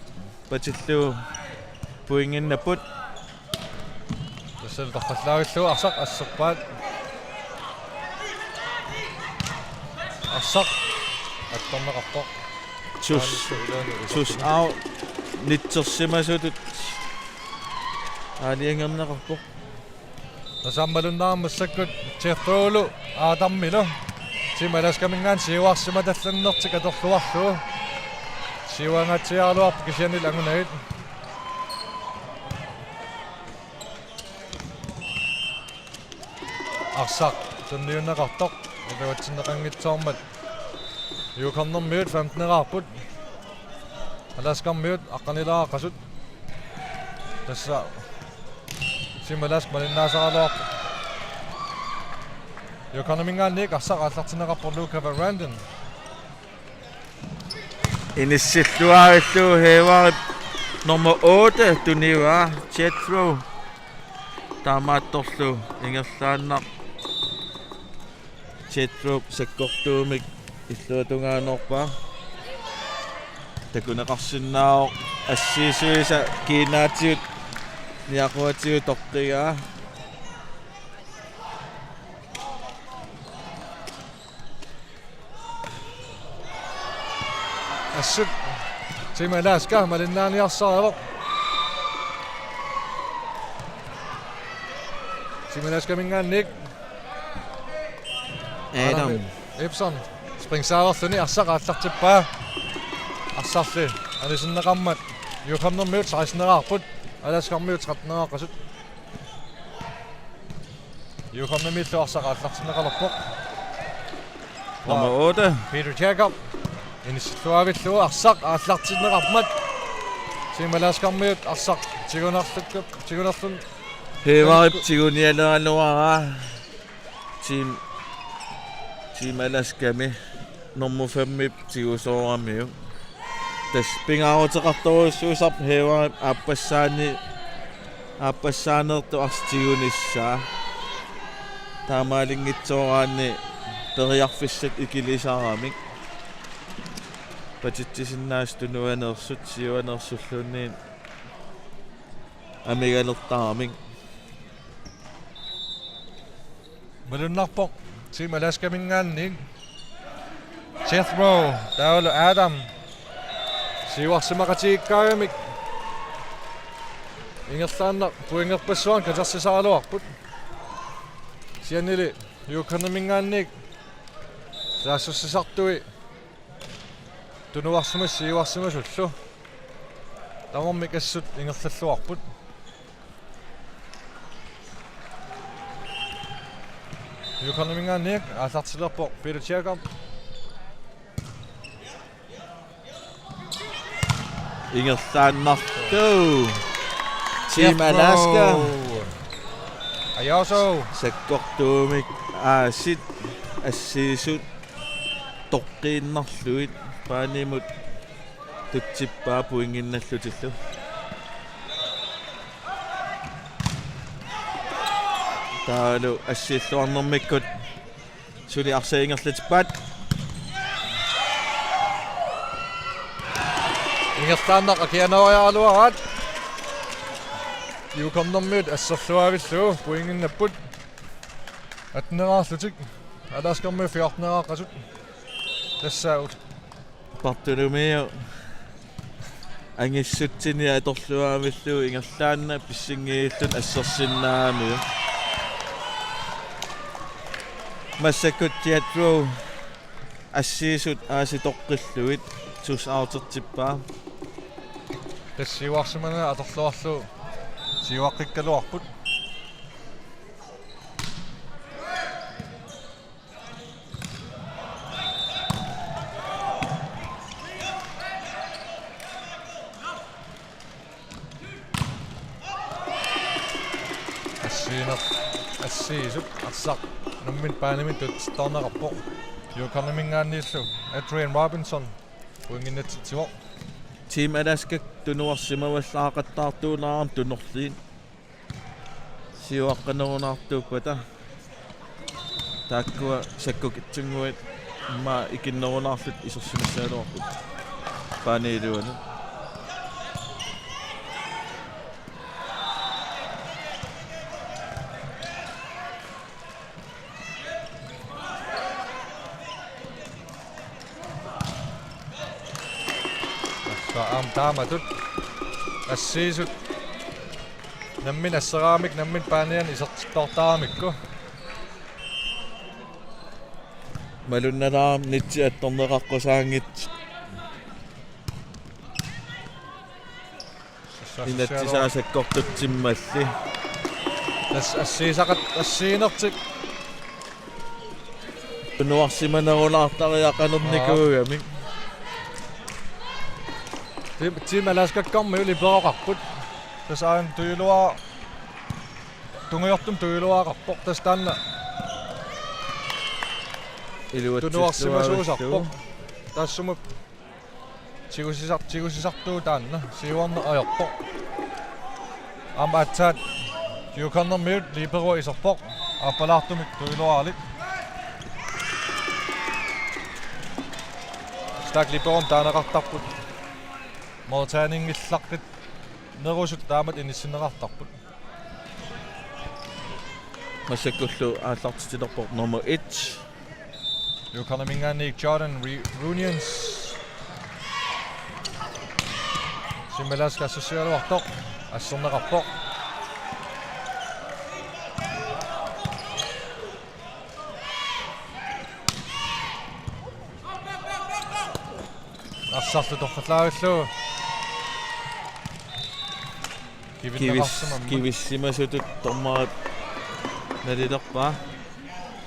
patillugu pointinnapput. Tassalu torrallaavillugu arsaq asserpaat. Arsaq attorneqarpoq. Tus-, tus au nitsersimasutut aalajangerneqarpoq. Tassa aamma malunnaarmat massakkut Jethro-lu Adamilu Team Alaskaminngaanniit siuarsimatallannertik atorluarlugu. Siuangaatsiaraluarput kisiannili angunagit. Arsaq tunniunneqartoq iluatsinneqanngitsoormat. Yukon-ermiut femteneraarput. Alaskarmiut aqqanilaaqasut. Tassa Team Alaska malinnaasaraluarpoq. Yukon-erminngaanniit arsaq aallartinneqarpoq Luka Van Randen. Inissilluarillugu Haverip nummer otte tunivaa Jethro. Taamaattorlu ingerlaannaq Jethro sakkortuumik illuatungaanerpaa. Takuneqarsinnaavoq assiisuisa kiinaatigut niaquatigut toqqigaa. Assut Team Alaska malinnaaniarsarivoq. Team Alaskaminngaanniit Adam Ibsen springsaaverluni arsaq aallartippaa. Arsarli anisinneqarmat Yukon-ermiut seksteneraarput, Alaskarmiut tretteneraaqasut. Yukon-ermiullu arsaq aallartinneqalerpoq. Nummer otte. Peter Jacob. Inissilluarillugu arsaq aallartinneqarmat. Team Alaskarmiut arsaq tigunerlukku, tigunerlun. Haverip tigunialeraluaraa. Team, Team Alaskami nummer fem-ip tigusooramiuk. Tassa pingaaruteqartorujussuusarpoq Haverip aappassaani-, aappassaaneertoq arsaq tigunissaa. Taamaalinngitsooraanni periarfissat ikilisaramik. Patitsisinnaasut tunuaneersut siuaneersulluunniit amigalertaramik. Malunnarpoq Team Alaskaminngaanniit Jethro, taavalu Adam siuarsimaqatigiikkaagamik ingerlaannaq pointerpassuarnik katersisaraluarput. Kisiannili Yukon-erminngaanniit saassussisartui tunuarsimasut siuarsimasullu tamarmik assut ingerlalluarput. Yukon-erminngaanniit aallartilerpoq Peter Jacob. Ingerlaannartoq Team Alaska. Ajaso. Sakkortuumik aasiit assiisut toqqiinnarlugit paanimut tutsippaa pointinnallutillu. Taavalu assiilluarnermikkut suli arsaq ingerlatippaat. Ingerlaannaq akianoriaraluaraat. Yukon-ermiut asserluaavillugu pointinnapput. Atteneraarlutik. Alaskarmiut fjorteneraaqasut. Tassa ut- Bartholomew angissutsini atorluaavillugu ingerlaannaq pissinngillugu assersinnaagamiuk. Massakkut Jethro assiisut aasiit toqqillugit tusautertippaa. Tassa siuarsimanerat atorluarlugu siuaqqikkaluarput. Assiineq, assiisut arsaq nammineq baanimit tuttorneqarpoq. Yukonimingaanniillu Adrian Robinson pointinnatitsivoq. Team Alaska tunuarsimavallaaqattaartuunaarami tunorliit. Siuaqqanerulaartuuppata. Taakkua sakkukitsunnguit immaqa ikinnerulaarlutik isersimissagaluarput. Baanip iluani. Tassa aamma taamatut assiisut nammineq asseraamik nammineq baaniani isertittoortaramikku. Malunnalaarami nitsi attorneqaqqusaanngitsut. Inatsisaat sakkortutsimmalli. Tassa assiisaqat assiinertik. Tunuarsimanerulaartariaqalernikuugamik. Team, Team Alaskakkormiut liberoqarput. Tassa aana tujuuluara, tungujortumik tujuuluaraqarpoq. Tassa taanna tunuarsimasuusarpoq. Iluatsilluarlugu. Taassuma tigusisar-, tigusisartuuvoq taanna. Siuarneq ajorpoq. Aamma aatsaat Yukonermiut liberoq iserpoq. Aappalaartumik tujuuluaralik. Stærk liberomik taaneqartarput. Måltegninngillat nerusut taamatut inissinneqartarput. Massakkullu aallartitsilerpoq nummer et. Yukoniminngaanniit Jordan Ru-, Runions. Team Alaska assersuigaluartoq. Asserneqarpoq. Arsarlu torrallaavillugu. Kivis-, kivissimasutut dommerit nalilerpaa.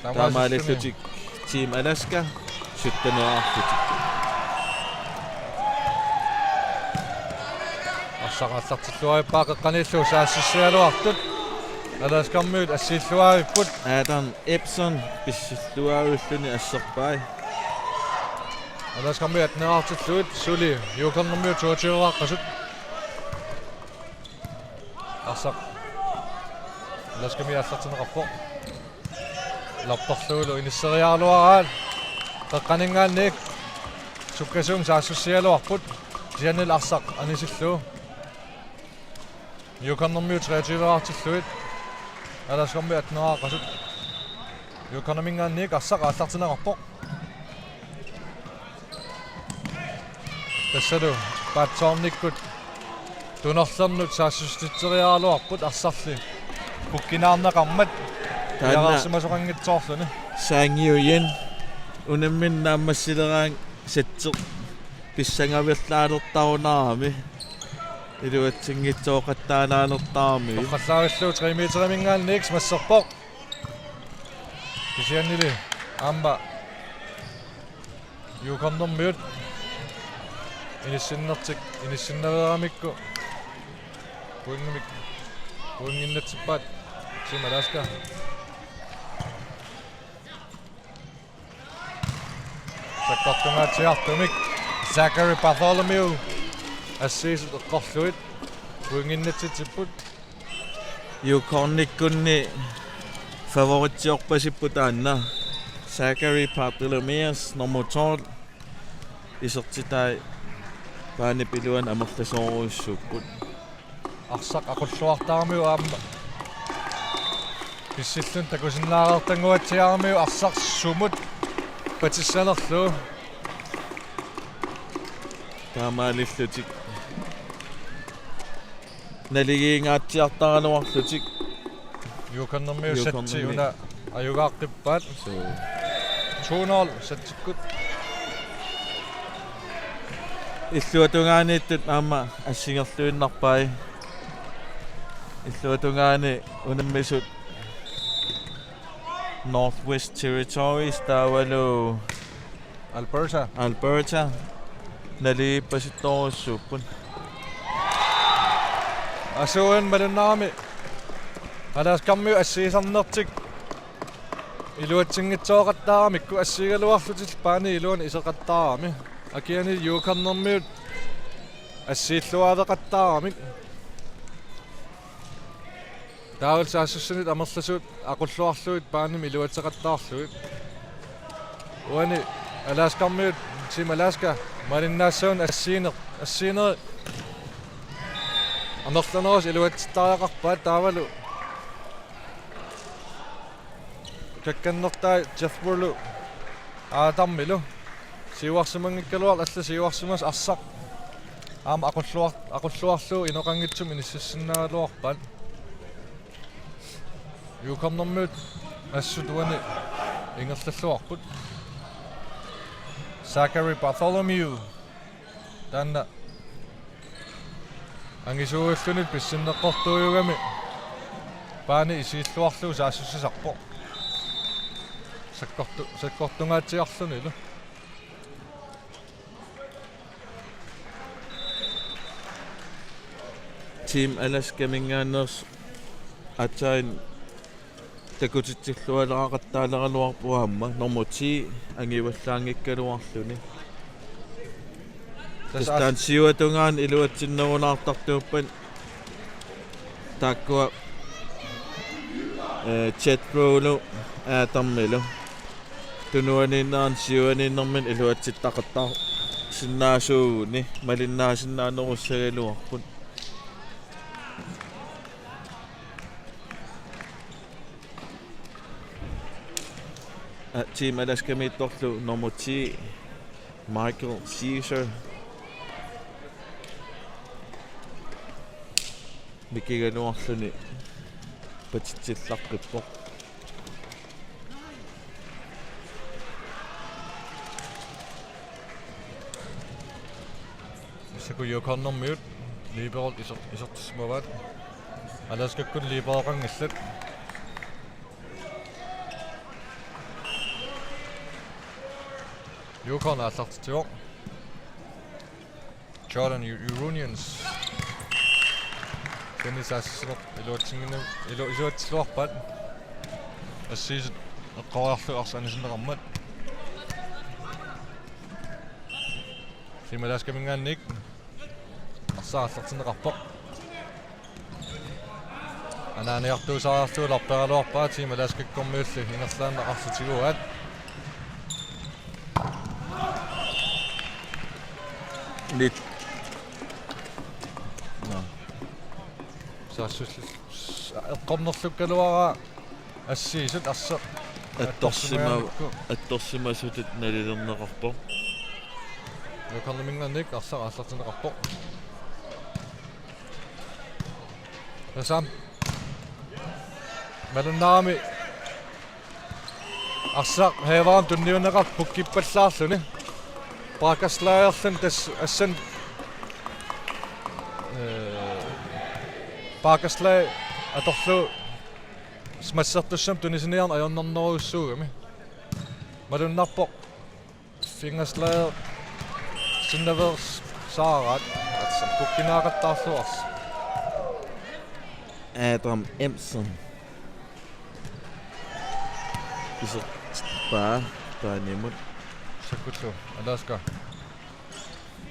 Taamaalillutik Team Alaska syttenerarlutik. Arsaq aallartilluarippaa qeqqaniillu saassussigaluartut. Alaskarmiut assiilluaripput. Adam Epson pissilluarilluni asserpai. Alaskarmiut atteneraartillugit suli Yukonermiut toogtyveeraqqasut. Arsaq Alaskarmiut aallartinneqarpoq. Lapperlugulu inisseriaraluaraat. Qeqqaninngaanniit sukkasuumik saassussigaluarput. Kisiannili arsaq anisillugu. Yukonermiut treogtyveeraartillugit. Alaskarmiut atteneraqqasut. Yukoniminngaanniit arsaq aallartinneqarpoq. Tassalu paatsoornikkut tunorlernut saassussitseriaraluarput arsarli pukkinaarneqarmat. Taanna piareersimasoqanngitsoorluni. Sang Yuyin unammineq naammassileraangat setsi pissangavillaalertarunarami. Iluatsinngitsooqattaalaalertarami. Toqqallaavillugu tre meteriminngaanniit masserpoq. Kisiannili aamma Yukonermiut inissinnertik inissinnaveeramikku pointimik pointinnatsippaat Team Alaska. Sakkortungaatsiartumik Zachary Bartholomew assiisut eqqorlugit pointinnatsitsipput. Yukonikkunni favoritsiorpasipput taanna. Zachary Bartholomeus, nummer tolv, isertitai baanip iluani amerlasoorujussuupput. Arsaq aqulluartaramiuk aamma pissilluni takusinnaareertannguatsiaramiuk arsaq sumut patissanerlugu. Taamaalillutik naligiingaatsiartaraluarlutik. Yukonermiut Yukonermi. Satsi una ajugaaqqippaat. Suu. To nul satsikkut. Illuatungaaniittut aamma assingerluinnarpai. Illuatungaani unammisut Northwest Territories taavalu Alberta. Alberta naligiippasittorujussuupput. Asuin malunnarami Alaskarmiut assiisarnertik iluatsinngitsooqattaaramikku assigigaluarlutik baani iluani iseqattaarami. Akiani Yukonnermiut assiilluaaveqattaaramik. Taavalu saassussanit amerlasuut aqulluarlugit baanimi iluatseqattaarlugit. Uani Alaskarmiut Team Alaska malinnaassuunneq assiiner-, assiineri amerlanerusoq iluatsittariaqarpaat taavalu kakkannertai Jethroulu Adamilu siuarsimanngikkaluarluni alla siuarsimasoq arsaq aamma aqulluar-, aqulluarlugu inoqanngitsumik inississinnaagaluarpaat. Yukonnermiut assut uani ingerlalluarput. Zachary Bartholomew taanna angisuulluni pissinneqqortuugami baani isiilluarlugu saassussisarpoq. Sakkortu-, sakkortungaatsiarlunilu. Team Alaskaminngaanneersoq aatsaat takutitsilluaraqattaaleraluarpoq aamma nummer ti angivallaanngikkaluarluni. Tassa taanna siuatungaani iluatsinnerulaartartuuppat taakkua, eh, Jethroulu Adamilu tunuaniinnerani siuaniinnermini iluatsittaqattaarsinnaasuuguni malinnaasinnaanerussagaluarput. A-, Team Alaskamiittorlu nummer ti, Michael Caesar. Mikigaluarluni patitsillaqqippoq. Massakkut Yukonnermiut liberot iser-, isertissimavaat. Alaskakkut liberoqanngillat. Yukon aallartitsivoq. Jordan U-, Urunians. Kisianni saassussineq iluatsinngin-, ilu-, iluatsilluarpaat. Assiisut eqqoriarlugit arsaq anisinneqarmat. Team Alaskaminngaanniit arsaq aallartinneqarpoq. Anaaniartuusaariarlugu larperaluarpaa Team Alaskakkormiulli ingerlaannaq arsaq tiguaat. Lit. Nå. Saassussi-, eqqornerlukkaluaraa assiisut arsaq. Attorsima-, attorsimagukku. Attorsimasutit nalilerneqarpoq. Yukonnerminngaanniit arsaq aallartinneqarpoq. Tassami malunnarami arsaq Haveram tunniunneqartoq pukkippallaarluni. Bakkaslægerluni tassa assan, eh, Bakkaslæg atorlugu smassertussamut tunisiniarneq ajornarnerujussuugami. Malunnarpoq Fingerslæger sinnaveersaaraat, aatsaat pukkinaqattaarluarsi. Adam Emsen. Isertippaa baanimut. Sakkullu Alaska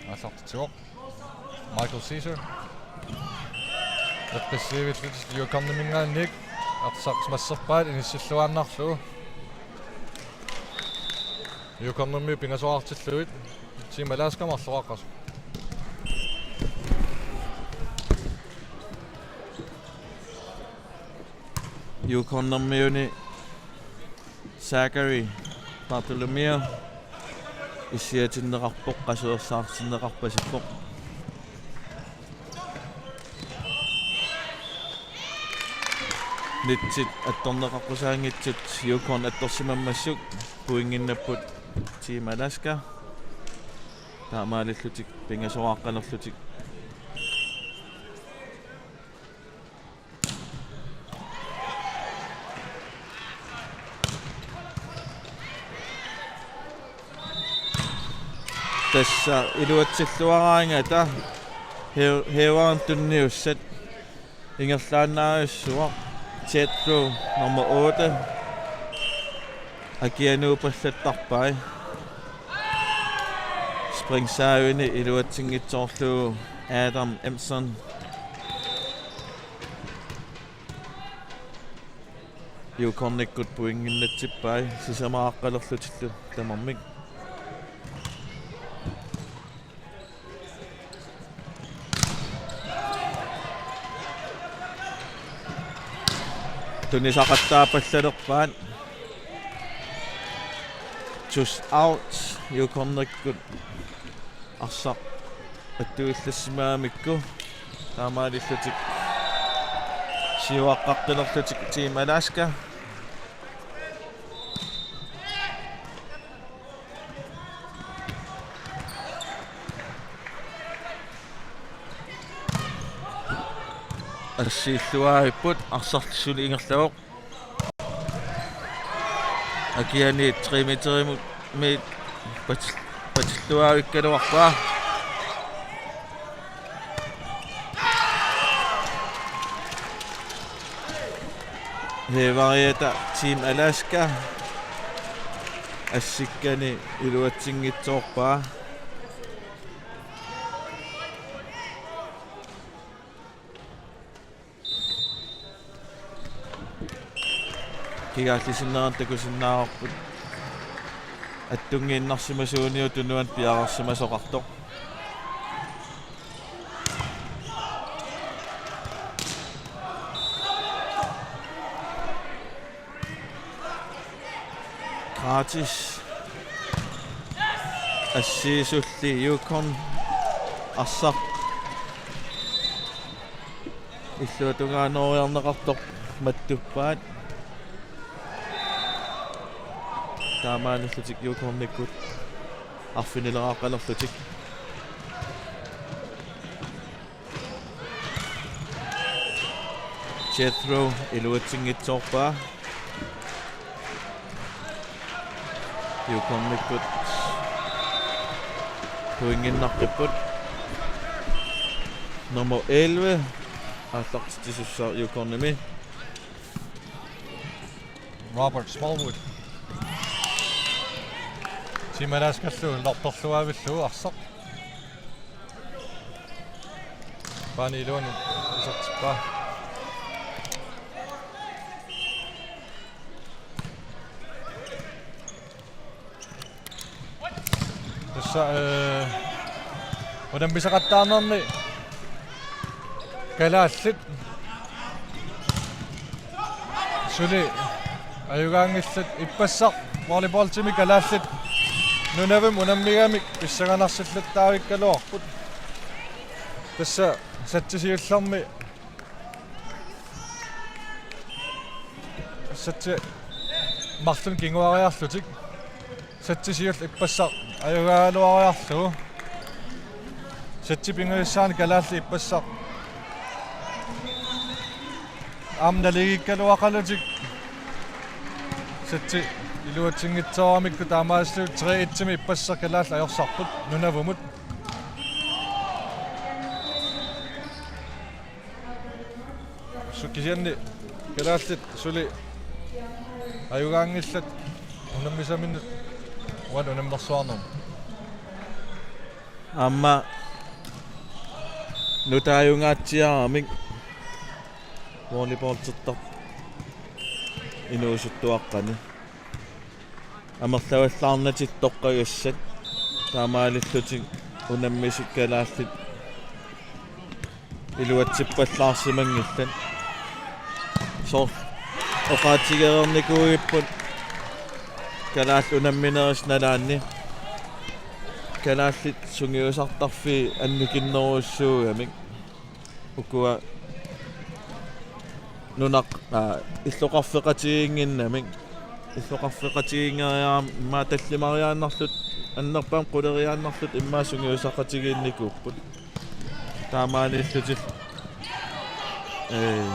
aallartitsivoq. Michael Caesar. Eqqissiivillutik Yukonnerminngaanniit arsaq smasserpaat inissilluaannarlugu. Yukonnermiut pingasoraartillugit Team Alaska marloqaqqasoq. Yukonnermiuni Zachary Bartholomew issiatinneqarpoq, qasuersaartinneqarpasippoq. Nitsit attorneqaqqusaanngitsut Yukon attorsimammassuk, pointinnapput Team Alaska. Taamaalillutik pingasoqaqqanerlutik. Tassa iluatsilluaraangata heu-, heuvaren tunniussat ingerlaannavissuaq. Jethro nummer otte. Akianuupallattarpai. Springsaavini iluatsinngitsoorlugu Adam Emson. Yukonnikkut pointinnatsippai sisamaaqqalerlutillu tamarmik. Tunisaqattaapallalerpaat. Just out, Yukonnikkut arsaq attuillassimagamikku. Taamaalillutik siuaqqaqqilerlutik Team Alaska. Assiilluaripput, arsaq suli ingerlavoq. Akiani tre meterimut miit pat-, patilluavikkaluarpaa. Heuvariata Team Alaska assikkani iluatsinngitsoorpaa. Kigaallisinnerani takusinnaavarput attunngiinnarsimasuuniuk tunuani piareersimasoqartoq. Gratis. Assiisulli Yukon arsaq illuatungaanooriarneqartoq mattuppaat. Taamaalillutik Yukonnikkut arfinileraqqalerlutik. Jethro iluatsinngitsoorpaa. Yukonnikkut pointinnaqqipput. Nummer elleve aallartitsisussaavoq Yukonimi. Robert Smallwood. Team Alaskaallu lortorluavillugu arsaq. Paani iluani isertippaa. Tassa, eh, unammisaqattaarnermi kalaallit suli ajugaanngillat, ippassaq volleyballtimi kalaallit Nunavummi unammigamik pissanganarsillattaavikkaluarput. Tassa satsi siullermi satsi marlunnik kinguariarlutik. Satsi siulleq ippassaq ajugaagaluariarlugu. Satsi pingajussaanik kalaallit ippassaq aamma naligiikkaluaqalutik. Satsi iluatsinngitsooramikku taamaalilluni tre et-imi ippassaq kalaallit ajorsarput Nunavumut. Su-, kisianni kalaallit suli ajugaanngillat unammisaminnut uani unammersuarnermi. Aamma nutaajungaatsiaramik volleyballtertarput inuusuttuaqqani. Amerlavallaarnatik toqqagassat taamaalillutik unammisut kalaallit iluatsippallaarsimanngillat. Soorlu oqaatigereernikuugipput kalaallit unamminerisa nalaanni. Kalaallit sungiusartarfiit annikinnerujussuugamik. Ukua nunaq-, aa, illoqarfeqatigiinnginnamik. Illoqarfeqatigiinngeriarami immaqa tallimariaannarlutik annerpaamik quleriaannarlutik immaqa sungiusaqatigiinnikuupput. Taamaalillutik, ee,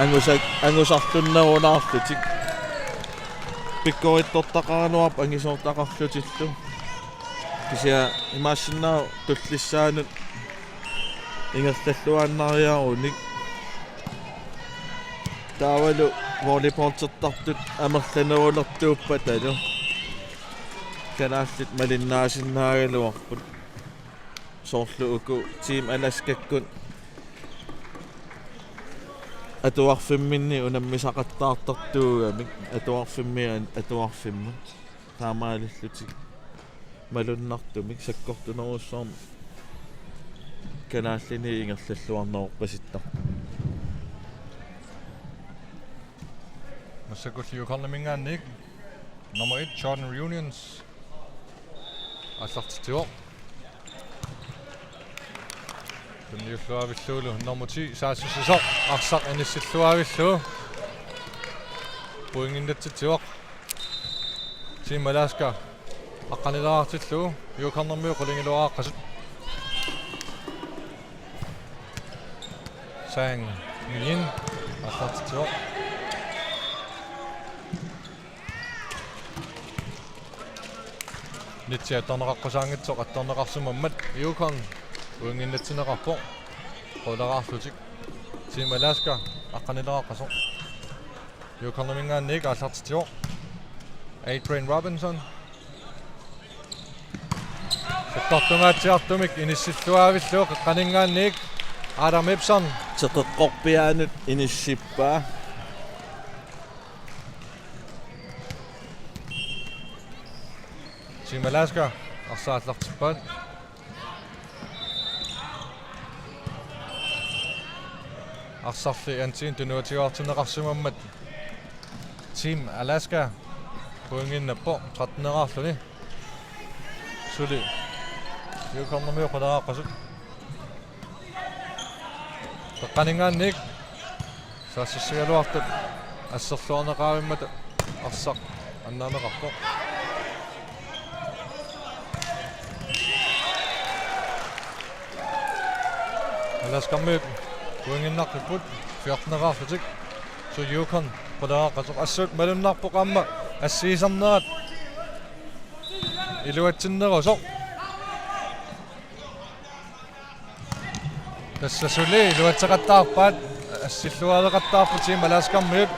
angusa-, angusarlunnerulaarlutik. Pikkorittortaqaraluarput angisoortaqarlutillu. Kisianni imaassinnaavoq tullissaanut ingerlalluaannariarunik. Taavalu volleyballtertartut amerlanerulertuuppatalu kalaallit malinnaasinnaagaluarput. Soorlu uku Team Alaskakkut atuarfimminni unammisaqattaartartuugamik, atuarfimmiit atuarfimmut. Taamaalillutik malunnartumik sakkortunerussuarmik kalaallinit ingerlalluarnerorpasittarput. Massakkut Yukon-iminngaanniit nummer et, Jordan Reunions, aallartitsivoq. Tunniulluaavillugulu nummer ti saassussisoq, arsaq inissilluaavillugu. Pointinnatsitsivoq. Team Alaska aqqanileraartillugu, Yukon-imiut qulingiluaaqqasut. Sang Nguyen aallartitsivoq. Nitsi attorneqaqqusaanngitsoq attorneqarsimammat Yukon pointinnatsinneqarpoq. Quleraarlutik. Team Alaska aqqanileraqqasoq. Yukon-iminngaanniit aallartitsivoq Adrian Robinson. Sakkortungaatsiartumik inissilluaavillugu qeqqaninngaanniit Adam Ipson. Teqeqqorpiaanut inissippaa. Team Alaska arsaq aallartippaat. Arsarli antiinik tunuatigoortinneqarsimammat Team Alaska pointinnappoq, tretten-eraarluni. Suli Yukon-imiut quleraqqasut. Qeqqaninngaanniit saassussigaluartut asserluarneqareermata arsaq annaaneqarpoq. Alaska-miut pointinnaqqipput, fjorten-eraarlutik. Suli Yukon quleraqqasoq, assut malunnarpoq aamma assiisarnerat iluatsinnerusoq. Tassa suli iluatseqattaarpaat, assilluareqattaarput Team Alaska-miut.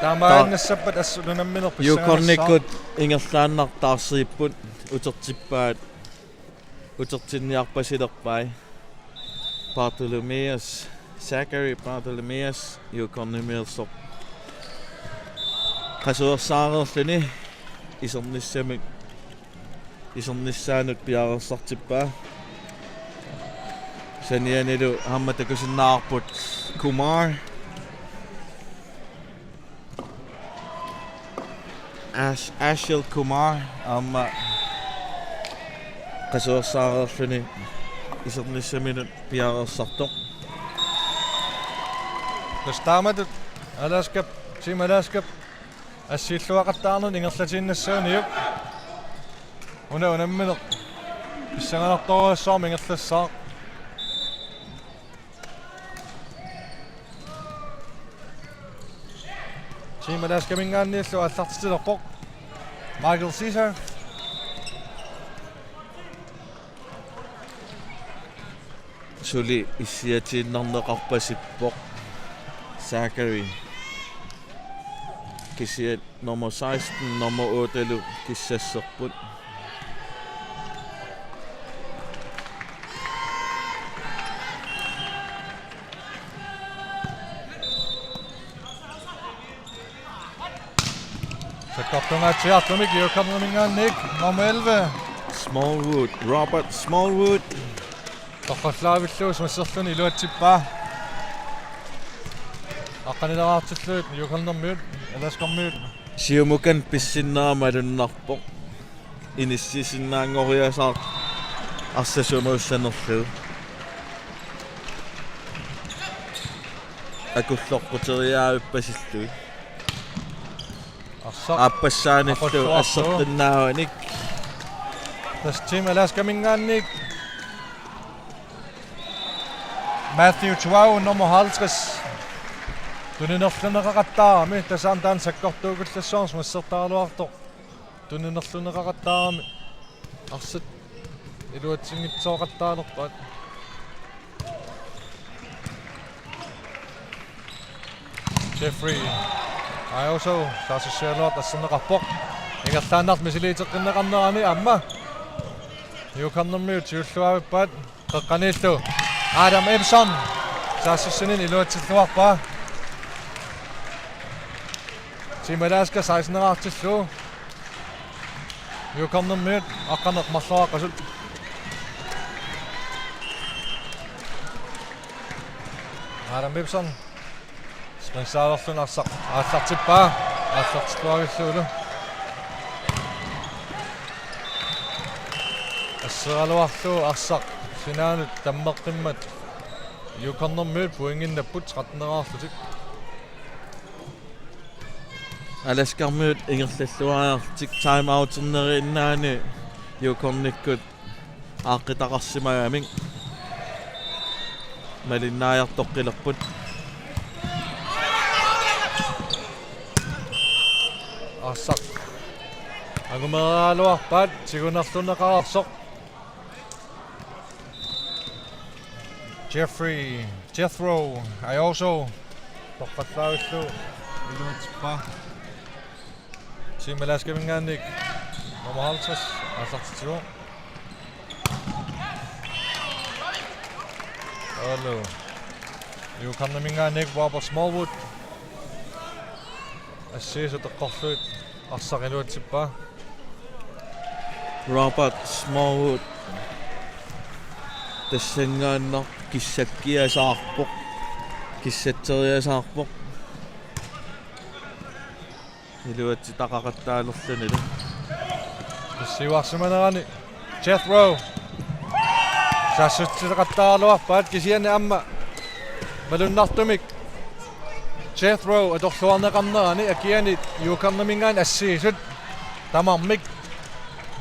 Taamaannassappat assut unammineq pissanganassaaq. Yukon-ikkut ingerlaannartaarsiipput, utertippaat, utertinniarpasilerpai. Bartholomeus, Zachary Bartholomeus, Yukon-imiillu. Qasuersaareerluni isernissamik, isernissaanut piareersartippaa. Sanianilu aamma takusinnaavarput Kumar. Ash-, Ashil Kumar aamma qasuersaareerluni isernissaminut piareersartoq. Tassa taamatut Alaskap, Team Alaskap assilluaqattaarneq ingerlatiinnassaanngilaq. Una unammineq pissanganartorujussuarmik ingerlassaaq. Team Alaska-minngaanniillu aallartitsilerpoq Michael Caesar. Suli issiatiinnarneqarpasippoq Zachary. Kisianni nummer seksten, nummer otte-lu kissasserput. Sakkortungaatsiartumik Yukon-iminngaanniit nummer elleve, Smallwood, Robert Smallwood. Toqqallaavillugu simasserluni iluatsippaa. Aqqanileraartillugit Yukon-imiut, Alaska-miut. Siumukanneq pissinnera malunnarpoq. Inissisinnaanngoriasaartoq arsaq sumuussanerlugu. Akulloqquteriaavippasillugit. Arsaq. Aappassaanillu aqulluartoq. Assertinnaavanik. Tassa Team Alaskaminngaanniit Matthew Chuau nummer halvtreds. Tuninerluneqaqattaarami, tassani taanna sakkortuukullassuarmik massertaraluartoq. Tuninerluneqaqattaarami. Arsaq iluatsinngitsooqattaalerpaat. Jeffrey Aioso saassussigaluartoq asserneqarpoq. Ingerlaannartoq misiliiteqqinneqarnerani aamma Yukonnermiut siulluarpaat. Qeqqaniillu Adam Epson saassussineq iluatsilluarpaa. Team Alaska seksten-erartillugu. Yukonnermiut aqqaneq-marloqaqqasut. Adam Epson. Sprintsaalerluni arsaq aallartippaa. Aallartilluarillugulu. Asseraluarlugu arsaq sinaanut tammeqqimmat Yukonnermiut pointinnapput tretten-erarlutik. Alaskarmiut ingerlalluariarlutik timeouternerup innaani Yukonnikkut aaqqitaqarsimagamik malinnaajartoqqilerput. Arsaq angumeeraluarpaat tigunerluneqareersoq. Jeffrey Jethro Aioso torrallavillugu iluatsippaa. Team Alaskaminngaanniit nummer halvtreds aallartitsivoq. Alu. Yukonnerminngaanniit Robert Smallwood. Assigisut eqqorlugit arsaq iluatsippaa. Robert Smallwood tassanngaannaq kissakkiasaarpoq. Kissatseriasaarpoq. Iluatsitaqaqattaalerlunilu. Siuarsimanerani Jethro. Saassussileqattaaraluarpaat kisianni aamma malunnartumik Jethro atorluarneqarnerani akiani Yukonnerminngaanniit assigisut tamarmik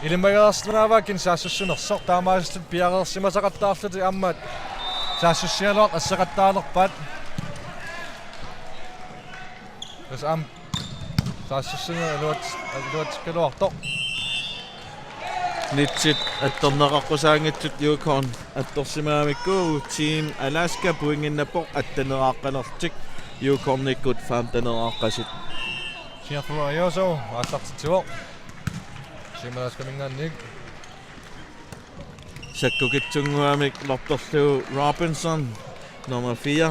ilimagereersinnaavarput saassussinersoq, taamaasilluni piareersimasaqattaarlutik aamma saassussigaluartoq asseqattaalerpaat. Tassa aamma saassussineq iluat-, iluatsikkaluartoq. Nitsit attorneqaqqusaanngitsut Yukon attorsimagamikku Team Alaska pointinnappoq atten-eraaqqalerlutik Yukonnikkut femten-eraaqqasut. Jethro Aioso aallartitsivoq. Team Alaskaminngaanniit. Sakkukitsunnguamik lortorlugu Robinson, nummer fire.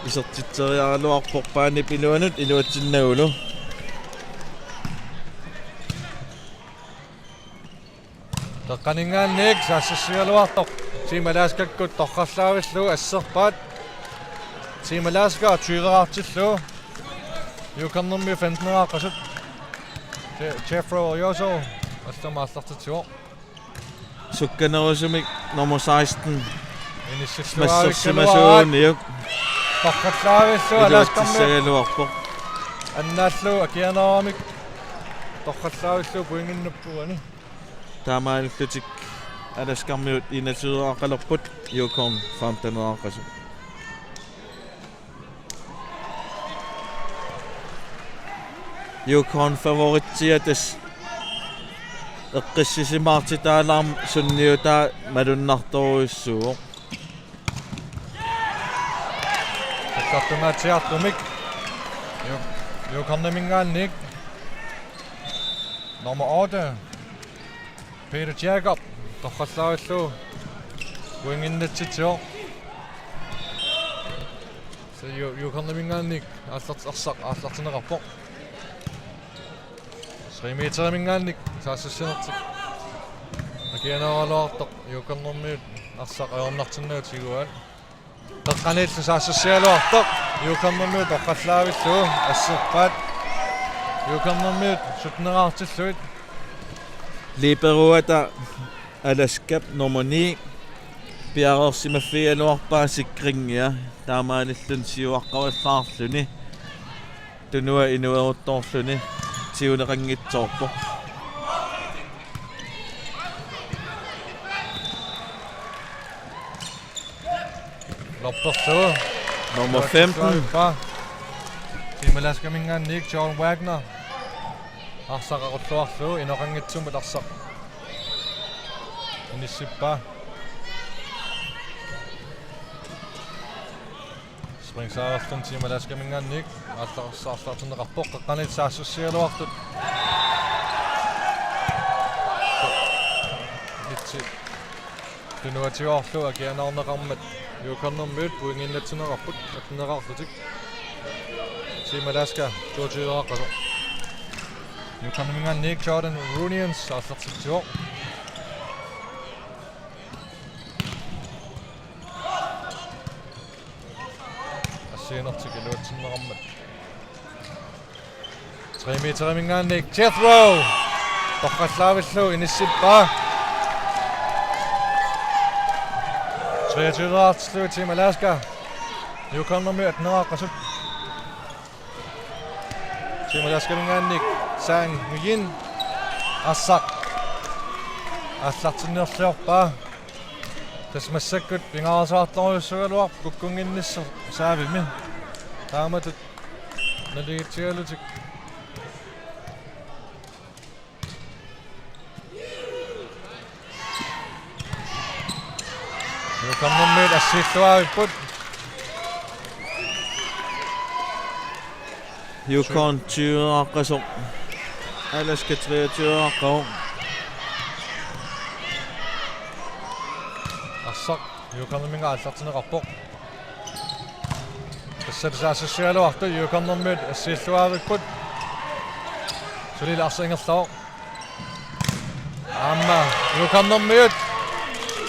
Isertitseriaraluarpoq paanip iluanut iluatsinnagulu. Qeqqaninngaanniit saassussigaluartoq Team Alaskakkut torrallaavillugu asserpaat. Team Alaska tyve-erartillugu. Yukonnermiut femten-eraaqqasut. Je-, Jeffrey Orioso assut aallartitsivoq. Sukkanerusumik nummer seksten. Inissilluarakkaluaraat. Massersimasuuniuk. Torrallaavillugu Alaskarmiut. Iluatsissagaluarpoq. Annaallugu akianeramik. Torrallaavillugu pointinnappugut. Taamaalillutik Alaskarmiut enogtyve-eraaqqalerput, Yukon femten-eraaqqasoq. Yukon favoritia tassa eqqissisimaartitaallarmat sunniutaa malunnartorujussuuvoq. Sakkortumaatsiartumik. Yu-, Yukonnerminngaanniit. Nummer otte. Peter Jakob. Torrallaavillugu. Pointinnatsitsivoq. Tassa Yu-, Yukonnerminngaanniit aallart-, arsaq aallartinneqarpoq. Tre meteriminngaanniit saassussinertik. Akianeeraluartoq Yukonnermiut arsaq ajornartinnagu tiguaat. Qeqqaniillu saassussigaluartoq Yukonnermiut torrallaavillugu asserpaat. Yukonnermiut sytten-erartillugit. Liberoata Alaskap nummer ni. Piareersimaffigigaluarpaa sikringia taamaalilluni siuaqqavallaarluni. Tunua inueruttorluni siuneqanngitsoorpoq. Lopperlugu. Nummer femten. Team Alaskaminngaanniit John Wagner. Arsaq aqulluarlugu inoqanngitsumut arsaq inissippaa. Springsaarerlun Team Alaskaminngaanniit aallarsaarlaartin neqarpoq, qeqqaniit saassussigaluartut. Litsi. Tunuatigoorlu akianaarneqarmat Yukonnermiut pointinnatsinneqarput attenneqarlutik. Team Alaska toogtyveqasoq. Yukonnerminngaanniit Jordan Runians aallartitsivoq. Assigiinnertik iluatsinneqarmat. Tre meteriminngaanniit Jethro. Torrallaavillugu inissippaa. Treogtyve Team Alaska. Yukonnermiut attenneqasoq. Team Alaskaminngaanniit Sang Nguyen. Arsaq aallartinniorluarpaa. Tassa massakkut pingaarsaartorujussuugaluarpoq kukkunnginnissaa saavimi. Taamatut naligiitsigalutik. Yukonnermiut assiilluaavipput. Yukon tyveqasoq. Alaska treogtyveqasoq. Arsaq Yukonnerminngaanniit aallartinneqarpoq. Tassa saassussigaluartut Yukonnermiut assiilluaavipput. Suli arsaq ingerlavoq. Aamma Yukonnermiut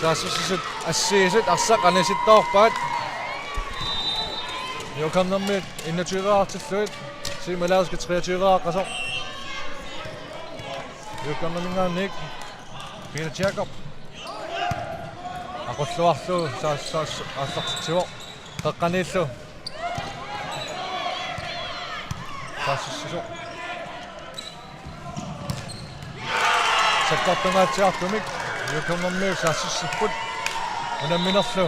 saassussisut assigisut arsaq anisittoorpaat. Yukonnermiut enogtyveqartillugit. Team Alaska treogtyveqasoq. Yukonnerminngaanniit Peter Jacob. Aqulluarlugu saas-, saas-, aallartitsivoq. Qeqqaniillu saassussisoq. Sakkortungaatsiartumik Yukonnermiut saassussipput. Unamminerlu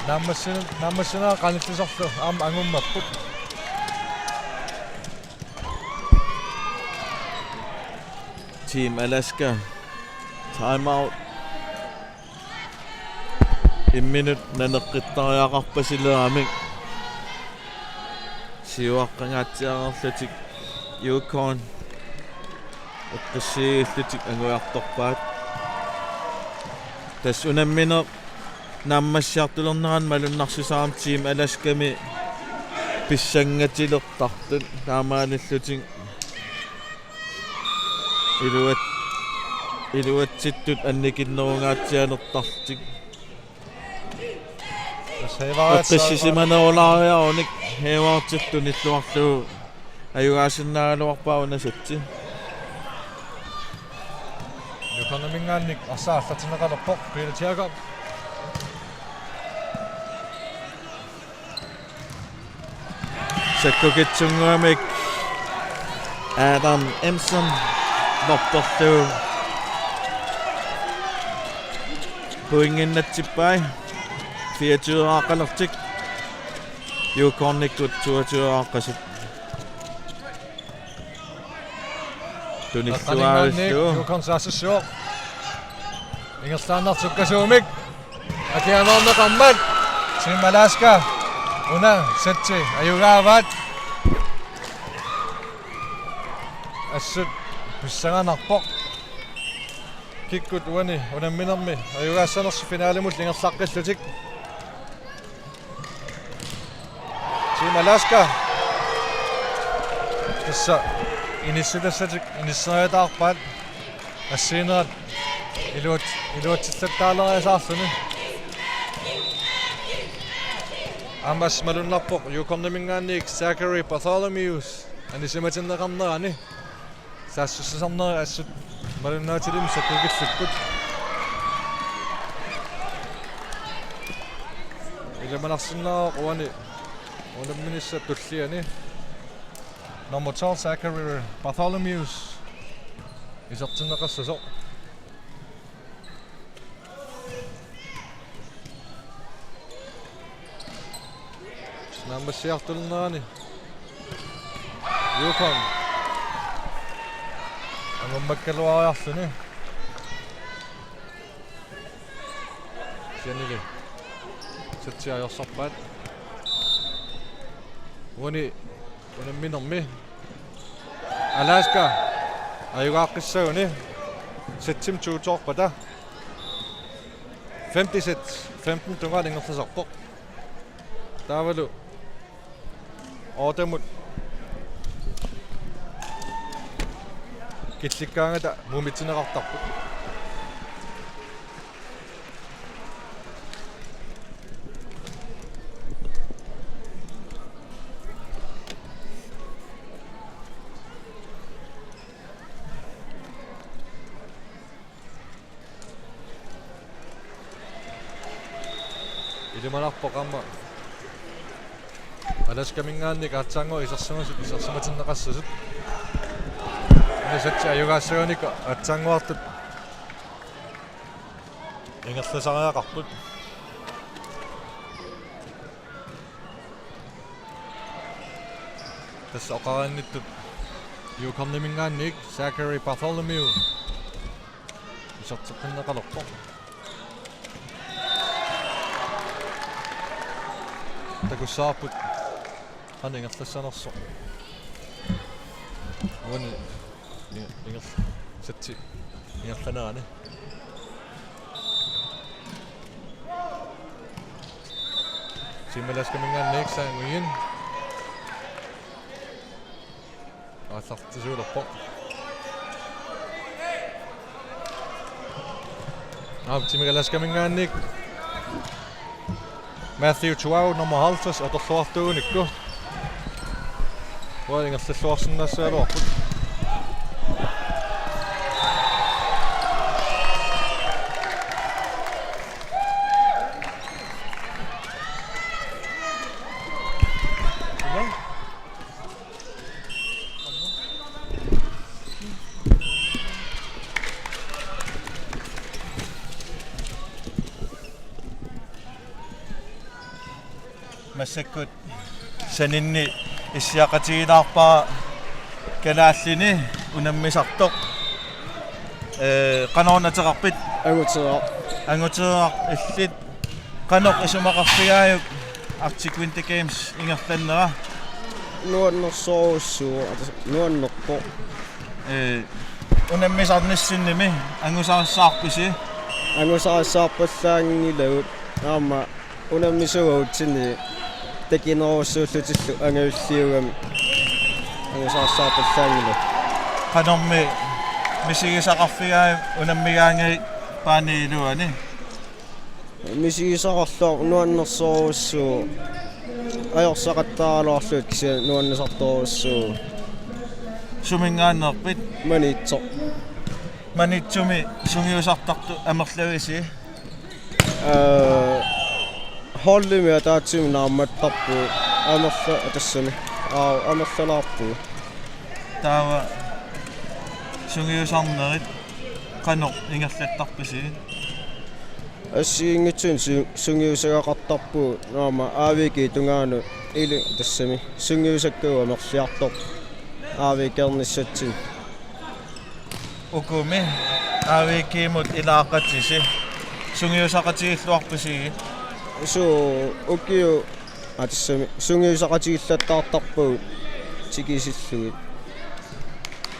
naammassin-, naammassineq qanillisorlu aamma angummapput. Team Alaska. Time out. Imminut naneqqittariaqarpasileramik. Siuaqqangaatsiarlutik Yukon eqqissiillutik angujartorpaat. Tassa unammineq naammassiartulernerani malunnarsisaramik Team Alaskami pissangatilertartut taamaalillutik iluat-, iluatsittut annikinnerungaatsialertarlutik. Tassa Hayward eqqissisimanerulaariarunik Haywardip tunilluarlugu ajugaasinnaagaluarpaa una sætti. Yukonnerminngaanniit arsaq aallartinneqalerpoq Peter Jacob. Sakkukitsunnguamik Adam Emsen lopperlugu pointinnatsippai. Fireogtyveqalertik. Yukonnikkut toogtyveqasut. Tunilluaavillugu. Yukon saassussivoq. Ingerlaannaq sukkasuumik akianaarneqarmat. Team Alaska una sætti ajugaavaat. Assut pissanganarpoq. Kikkut uani unamminermi ajugaassanersut finalimut ingerlaqqillutik. Team Alaska. Tassa inissitassatik inisseriataarpaat. Assiginerat iluat-, iluatsillattaaleriasaarluni. Aamma malunnarpoq Yukonnerminngaanniit Zachary Bartholomews anisimatinneqarnerani. Saassussisarnerit assut malunnaatilimmik sakkukillipput. Ilimanarsinnaavoq uani unamminissap tulliani. Nummer tolv, Zachary Bartholomews. Isertinneqassasoq. Naammassiartulernerani. Yukon. Angummakkaluariarluni. Kisiannili. Setsi ajorsarpaat. Uani unamminermi. Alaska. Ajugaaqqissaguni. Setsimik to-toorpata. Femte sæt, femten tungaanut ingerlasarpoq. Taavalu ottemut killikkaangata mumitsineqartarput. Ilimanarpoq aamma Alaskaminngaanniit aatsaannguaq isersimasut isersimatinneqassasut. Una setsi ajugaassagaanni aatsaannguartut ingerlasariaqarput. Tassa oqariannittut Yukoniminngaanniit Zachary Bartholomew iserteqqinneqalerpoq. Takussavarput qanoq ingerlassanersoq. Uani inger-, inger-, setsi ingerlanerani. Team Alaskaminngaanniit Sang Nguyen. Aallartisuulerpoq. Aap, Team Alaskaminngaanniit Matthew Chuau, nummer halvtreds, atorluartuunikku. Uanga ingerlalluarsinnaassagaluarput. Massakkut saninni issiaqatigilaarpara kalaallini unammisartoq. Ee, qanoq ateqarpit? Anguteeraq. Anguteeraq illit. Qanoq isumaqarfigaajuk Arctic Winter Games ingerlannera? Nuannersorujussuuvoq, atas-, nuannerpoq. Ee, unammisarnissinnimi angusarissaarpisi? Angusarissaarpallaanngilagut, aamma unammisuugatsinnit takinerussuullutillu angajulliugami angusarissaarpallaanngilagut. Qanormi misigisaqarfigaajuk unammigaangavit baanip iluani? Misigisaqarluarpoq, nuannersorujussuuvoq. Ajorsaqattaaraluarlugit kisianni nuannisartorujussuuvoq. Suminngaanneerpit? Maniitsoq. Maniitsumi sungiusartartut amerlavisi? Ee, holdimi ataatsimik naammattarpugut. Amerla-, tassami. Aap, amerlalaarpugut. Taava sungiusarnerit qanoq ingerlattarpisi? Assigiinngitsunik su-, sungiusagaqartarpugut, aamma A V G-p tungaanut ili-, tassami sungiusakkagut amerliartorput A V G-rnissatsinni. Ukumi A V G-mut ilaaqatisi sungiusaqatigilluarpisigit? Suu, ukiut, aa, tassami sungiusaqatigillattaartarpagut tikisillugit.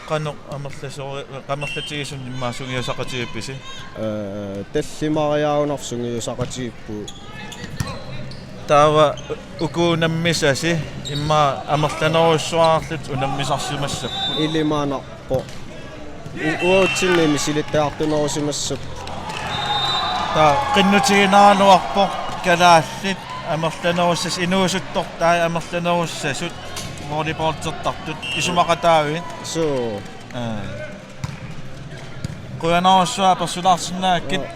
Qanoq amerlasori-, amerlatigisumik immaqa sungiusaqatigiippisi? Ee, tallimariaarunarpoq sungiusaqatigiippugut. Taava uku unammisasi immaqa amerlanerujussuarlutik unammisarsimassapput. Ilimanarpoq. U-, uatsinnut misilittagartunerusimassapput. Taava qinnutiginaagaluarpoq kalaallit amerlanerussasut, inuusuttortai amerlanerussasut volleyballtertartut isumaqataavit? Suu. Aa. Qujanarsuaq apersulaarsinnaagakkit. Joo.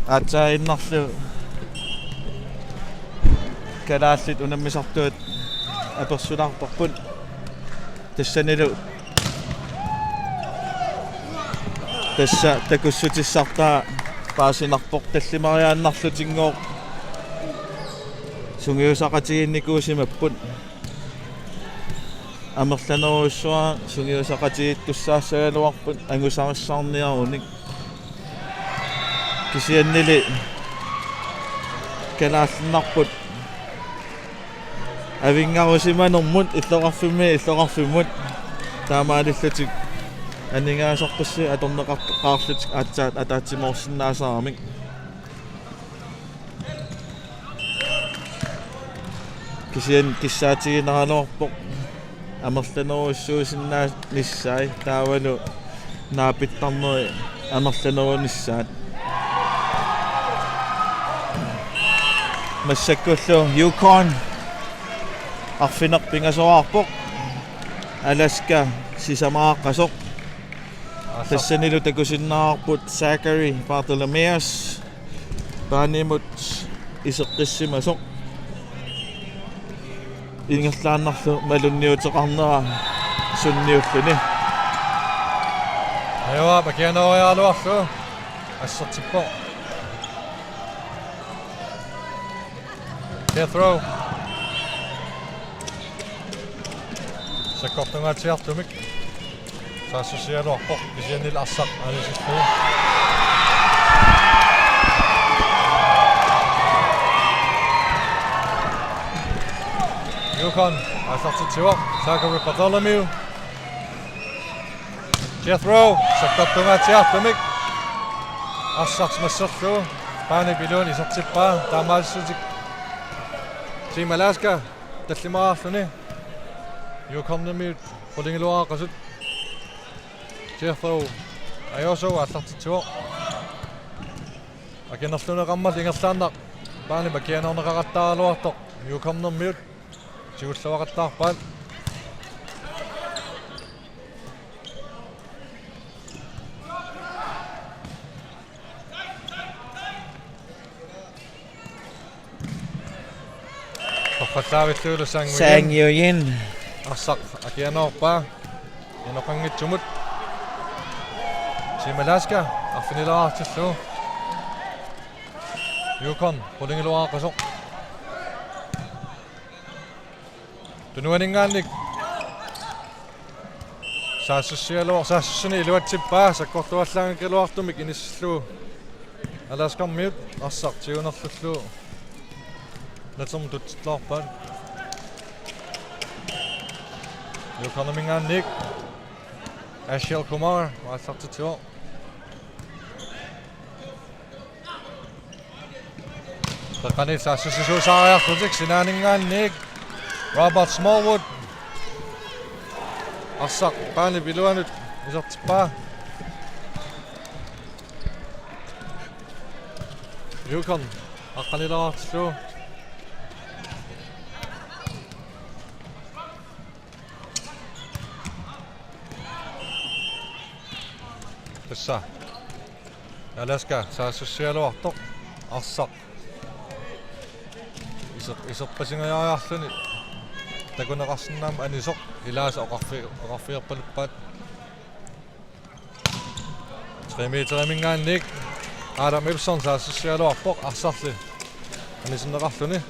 Aatsaaginnarlu kalaallit unammisartuat apersulaarparput. Tassanilu tassa takussutissartaa paasinarpoq, tallimariaannarlutinngooq. Sungiusaqatigiinnikuusimapput. Amerlanerujussuaq sungiusaqatigiittussaassagaluarput angusarissaarniarunik. Kisiannili kalaallinnarput avinngarusimanermut illoqarfimmi illoqarfimmut taamaalillutik aningaasarpassuit atorneqartoqarlutik aatsaat ataatsimoorsinnaasaramik. Kisianni kissaatiginaraluarpoq amerlanerujussuusinnaanissaat taavalu naapittarneri amerlanerunissaat. Massakkullu Yukon arfineq-pingasoraarpoq, Alaska sisamaaqqasoq. Tassanilu takusinnaavarput Zachary Bartholomeus baanimut iseqqissimasoq. Ingerlaannarlu malunniuteqarnera sunniulluni. Ajoa, pakianoriaraluarlu assertippoq. Death row. Sakkortungaatsiartumik saassussigaluarpoq, kisiannili arsaq anisillugu. Yukon aallartitsivoq, Zachary Bartholomew. Death row, sakkortungaatsiartumik arsaq masserlugu baanip iluani isertippaa, taamaalillutik Team Alaska tallimariarluni Yukonimiut qulingiluaaqqasut. Death row ajorsuu aallartitsivoq. Akinerluneqarmat ingerlaannaq baanip akianeerneqaqattaaraluartoq Yukonimiut tigulluaqattaarpaat. Torrallaavillugu Sang Nguyen. Sang Nguyen. Arsaq akianeerpaa. Inoqanngitsumut. Team Alaska arfinileraartillugu. Yukon qulingiluaaqqasoq. Tunuaninngaanniit saassussigaluar-, saassussineq iluatsippaa, sakkortuallaanngikkaluartumik inissillugu Alaskamiut arsaq tigunerlullugu natermut tutsilaarpaat. Yukoniminngaanniit Ashil Kumar aallartitsivoq. Qeqqaniit saassussisuusaariarlutik sinaaninngaanniit Robert Smallwood. Arsaq baanip iluanut isertippaa. Yukon aqqanileraartillugu. Tassa Alaska saassussigaluartoq arsaq iseq-, iserpasingajaariarluni takuneqarsinnaammat anisoq ilaasa oqarfi-, oqarfigerpaluppaat. Tre meteriminngaanniit Adam Ibsen saassussigaluarpoq arsarli anisinneqarluni.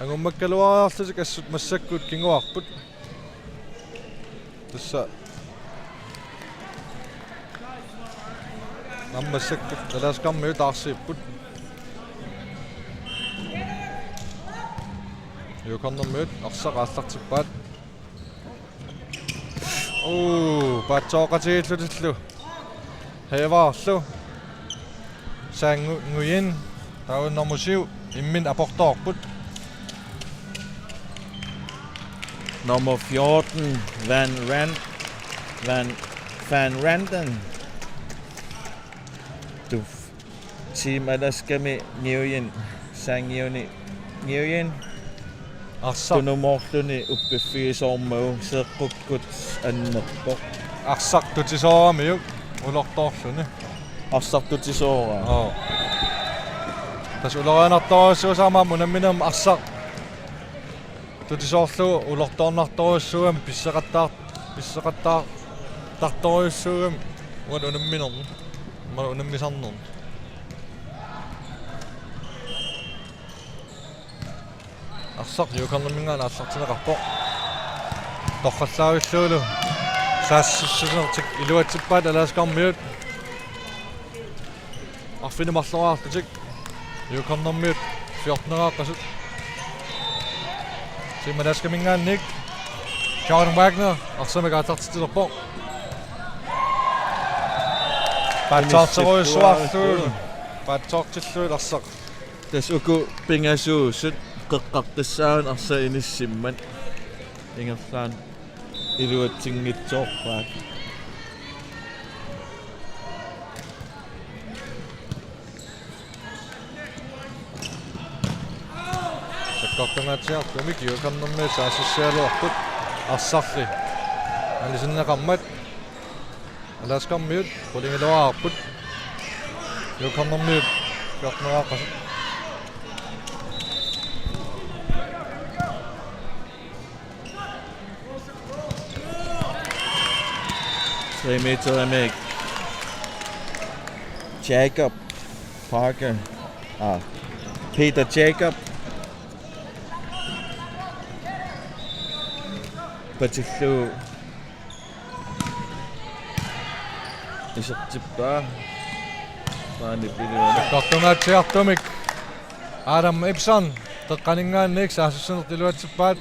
Angummakkaluariarlutik assut massakkut kinguarput. Tassa aamma massakkut Alaskamiut taarsiipput. Yukonimiut arsaq aallartippaat. Uu, paatsooqatigiillutillu heevaarlu. Sang Nguyen, taava nummer syv, imminut aportoorput. Nummer fjorten, Van Ran-, Van, Van Randen. Tuf. Team Alaskami Nguyen, Sang Nguyen, Nguyen. Arsaq. Tunumoorluni uppiffigisoormagu seeqqukkut annerpoq. Arsaq tutisooramiuk ulortoorluni. Arsaq tutisooraa. Oo. Tassa ulorianartorujussuusarami unamminermi arsaq Tutisoorlu ulortoornartorujussuugami pisseqattaar-, pisseqattaartartorujussuugami uani unamminermi. Uani unammisarnermi. Arsaq Yukon-erminngaanniit aallartinneqarpoq. Torrallaavillugu saassussinertik iluatsippaat Alaskarmiut. Arfineq-marloraarlutik Yukon-ermiut fjorteneraaqqasut. Team Alaskaminngaanniit Jordan Wagner arsamik aallartitsilerpoq. Paatsoorterujussuarlugu. Paatsoortillugit arsaq. Tassa uku pingasuusut qeqqaqqissaaq arsaq inissimmat. Ingerlaannaq iluatsinngitsoorpaat. Sakkortungaatsiartumik Yukon-ermiut saassussigaluarput arsarli anisinneqarmat. Alaskarmiut qulingiluaarput. Yukon-ermiut fjorteneraaqqasut. Tre meterimik Jacob Parker. Ah, Peter Jacob. Patillugu isertippaa. Paanip iluani. Sakkortungaatsiartumik Adam Ibsen qeqqaninngaanniit saassussinertik iluatsippaat.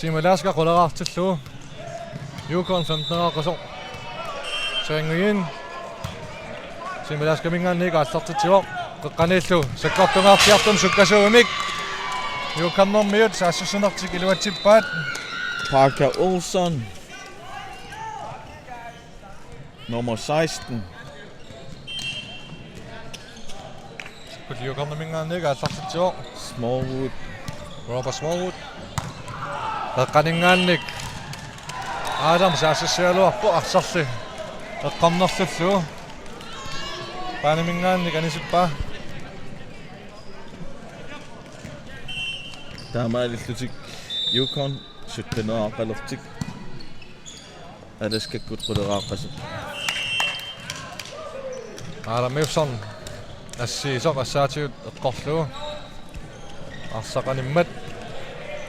Team Alaska quleraartillugu. Yukon femteneraaqqasoq. Chang Nguyen. Team Alaskaminngaanniit aallartitsivoq. Qeqqaniillu sakkortungaatsiartumik sukkasuumik Yukon-ermiut saassussinertik iluatsippaat. Parker Olsson. Nummer seksten. Yukon-erminngaanniit aallartitsivoq. Smallwood. Robert Smallwood. Qeqqaninngaanniit Adam saassussigaluarpoq arsarli eqqornerlullugu. Paaniminngaanniit anisippaa. Taamaalillutik Yukon sytteneraaqqalertik. Alaskakkut quleraaqqasut. Adam Ibsen assigisoq assaatigut eqqorlugu. Arsaq animmat.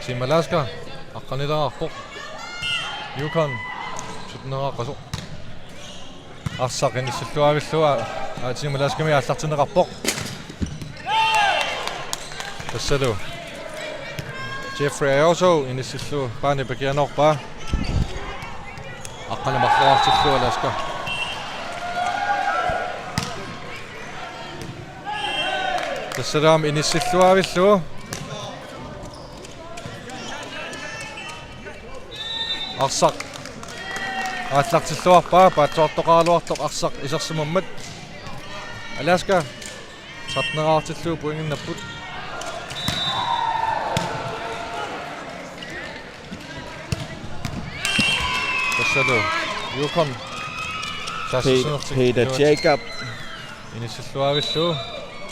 Team Alaska aqqanileqarpoq. Yukon sytteneraaqqasoq. Arsaq inissilluavillugu, aa, Team Alaskami aallartinneqarpoq. Tassalu Jeffrey Aoso inissillugu paanip akianorpaa. Aqqaneq-marloraartillugu Alaska. Tassalu aamma inissilluavillugu. Arsaq aallartilluarpaa, paatsoortoqaraluartoq arsaq isersimammat. Alaska tretten-eraartillugu pointinnapput. Tassalu Yukon. Pe-, saassussinertik Peter iluat-, Jacob. Inissilluavillugu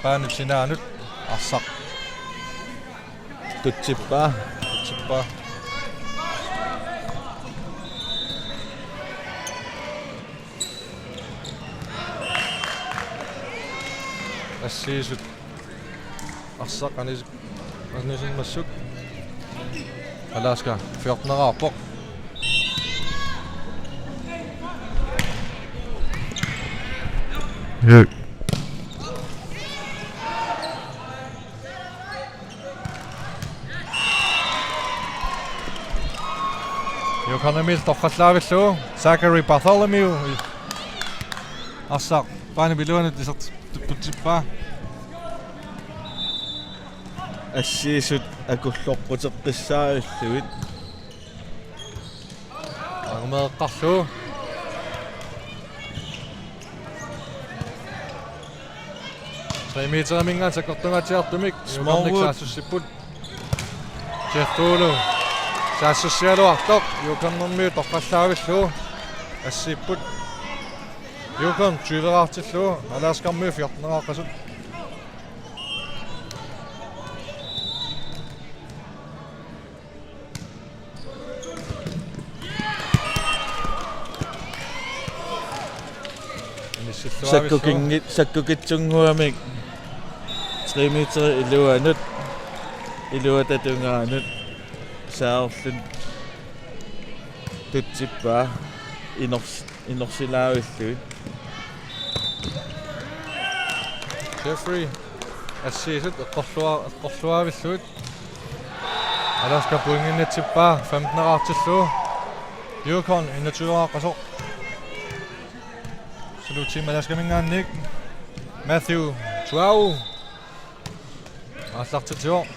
paanip sinaanut arsaq. Tutsippaa. Tutsippaa. Assigiisut arsaq anis-, anisimmassuk. Alaska fjorten-eraarpoq. Yukon-ermiut torrallaavillugu. Zachary Bartholomew. Arsaq paanip iluanut isertipputsippaa. Assigiisut akulloqquteqqissaarillugit. Armeeqqarlu. Tre meteriminngaanniit sakkortungaatsiartumik. Smallwood. Yukon-ermiut saassussipput. Jeff Tulu. Saassussigaluartoq. Yukon-ermiut torrallaavillugu. Assiipput. Yukon tyve-eraartillugu. Alaska-ermiut fjorten-eraaqqasut. Sakkukinngit-, sakkukitsunnguamik tre meter iluanut, iluata tungaanut saarlun tutsippaa inors-, inorsilaavillugit. Jeffrey assiisut eqqorlua-, eqqorluaavillugit. Alaska pointinnitsippaa femteneqartillugu. Yukon enogtyveqasoq. Suli Team Alaskaminngaanniit Matthew Tuau aallartitsivoq.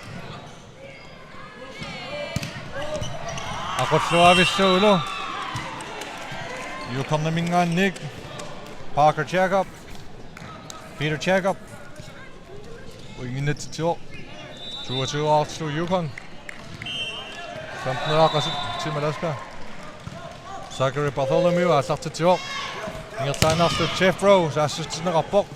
Eqqorluaavillugulu. Yukoniminngaanniit Parker Jacob. Peter Jacob. Pointinnitsitsivoq. Toogtyveqartillugu Yukon. Femteneqartut Team Alaska. Zachary Bartholomew aallartitsivoq. Ingerlaannarlugu Jeffrey saassussineqarpoq.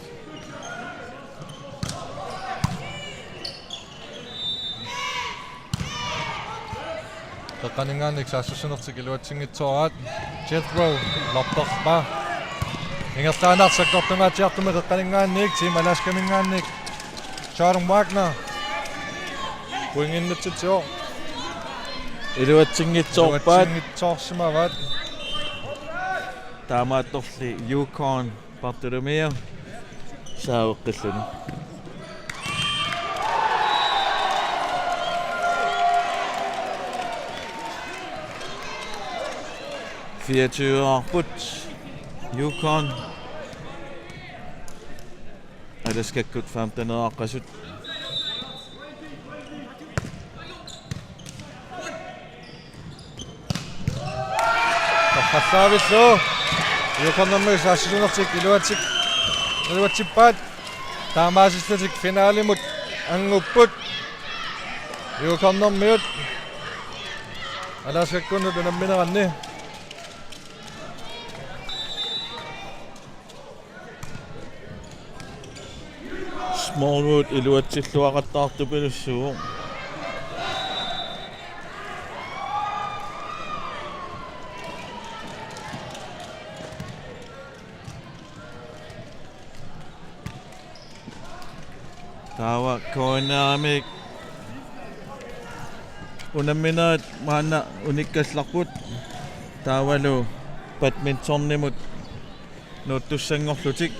Qeqqaninngaanniit saassussinertik iluatsinngitsooraat. Jethro lortorpaa. Ingerlaannaq sakkortungaatsiartumik qeqqaninngaanniit Team Alaskaminngaanniit Jordan Wagner. Pointinnitsitsivoq. Iluatsinngitsoorpaat. Iluatsinngitsoorsimavaat. Taamaattorli Yukon Bartholomew saaveqqilluni. Fireogtyveqarput Yukon. Alaskakkut femteneqartut. Torrallaavillugu. Yukonimi saassussinertik iluatsik-, iluatsippaat. Taamaasillutik finalimut angupput. Yukonimiut Alaskakkunnut unammineranni. Smallwood iluatsilluaqattaartupilussuuvoq. Taava K N R-imik unamminerit maanna unikkallarput. Taavalu badmintonimut nuuttussanngorlutik.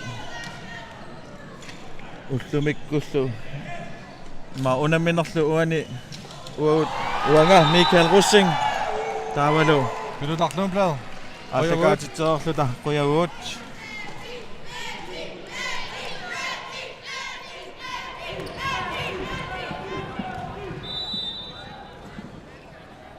Ullumikkullu. Ima unamminerlu uani uagut uanga Michael Rosing. Taavalu Pilutarluunplau. Aallakaatitsereerluta qujavugut.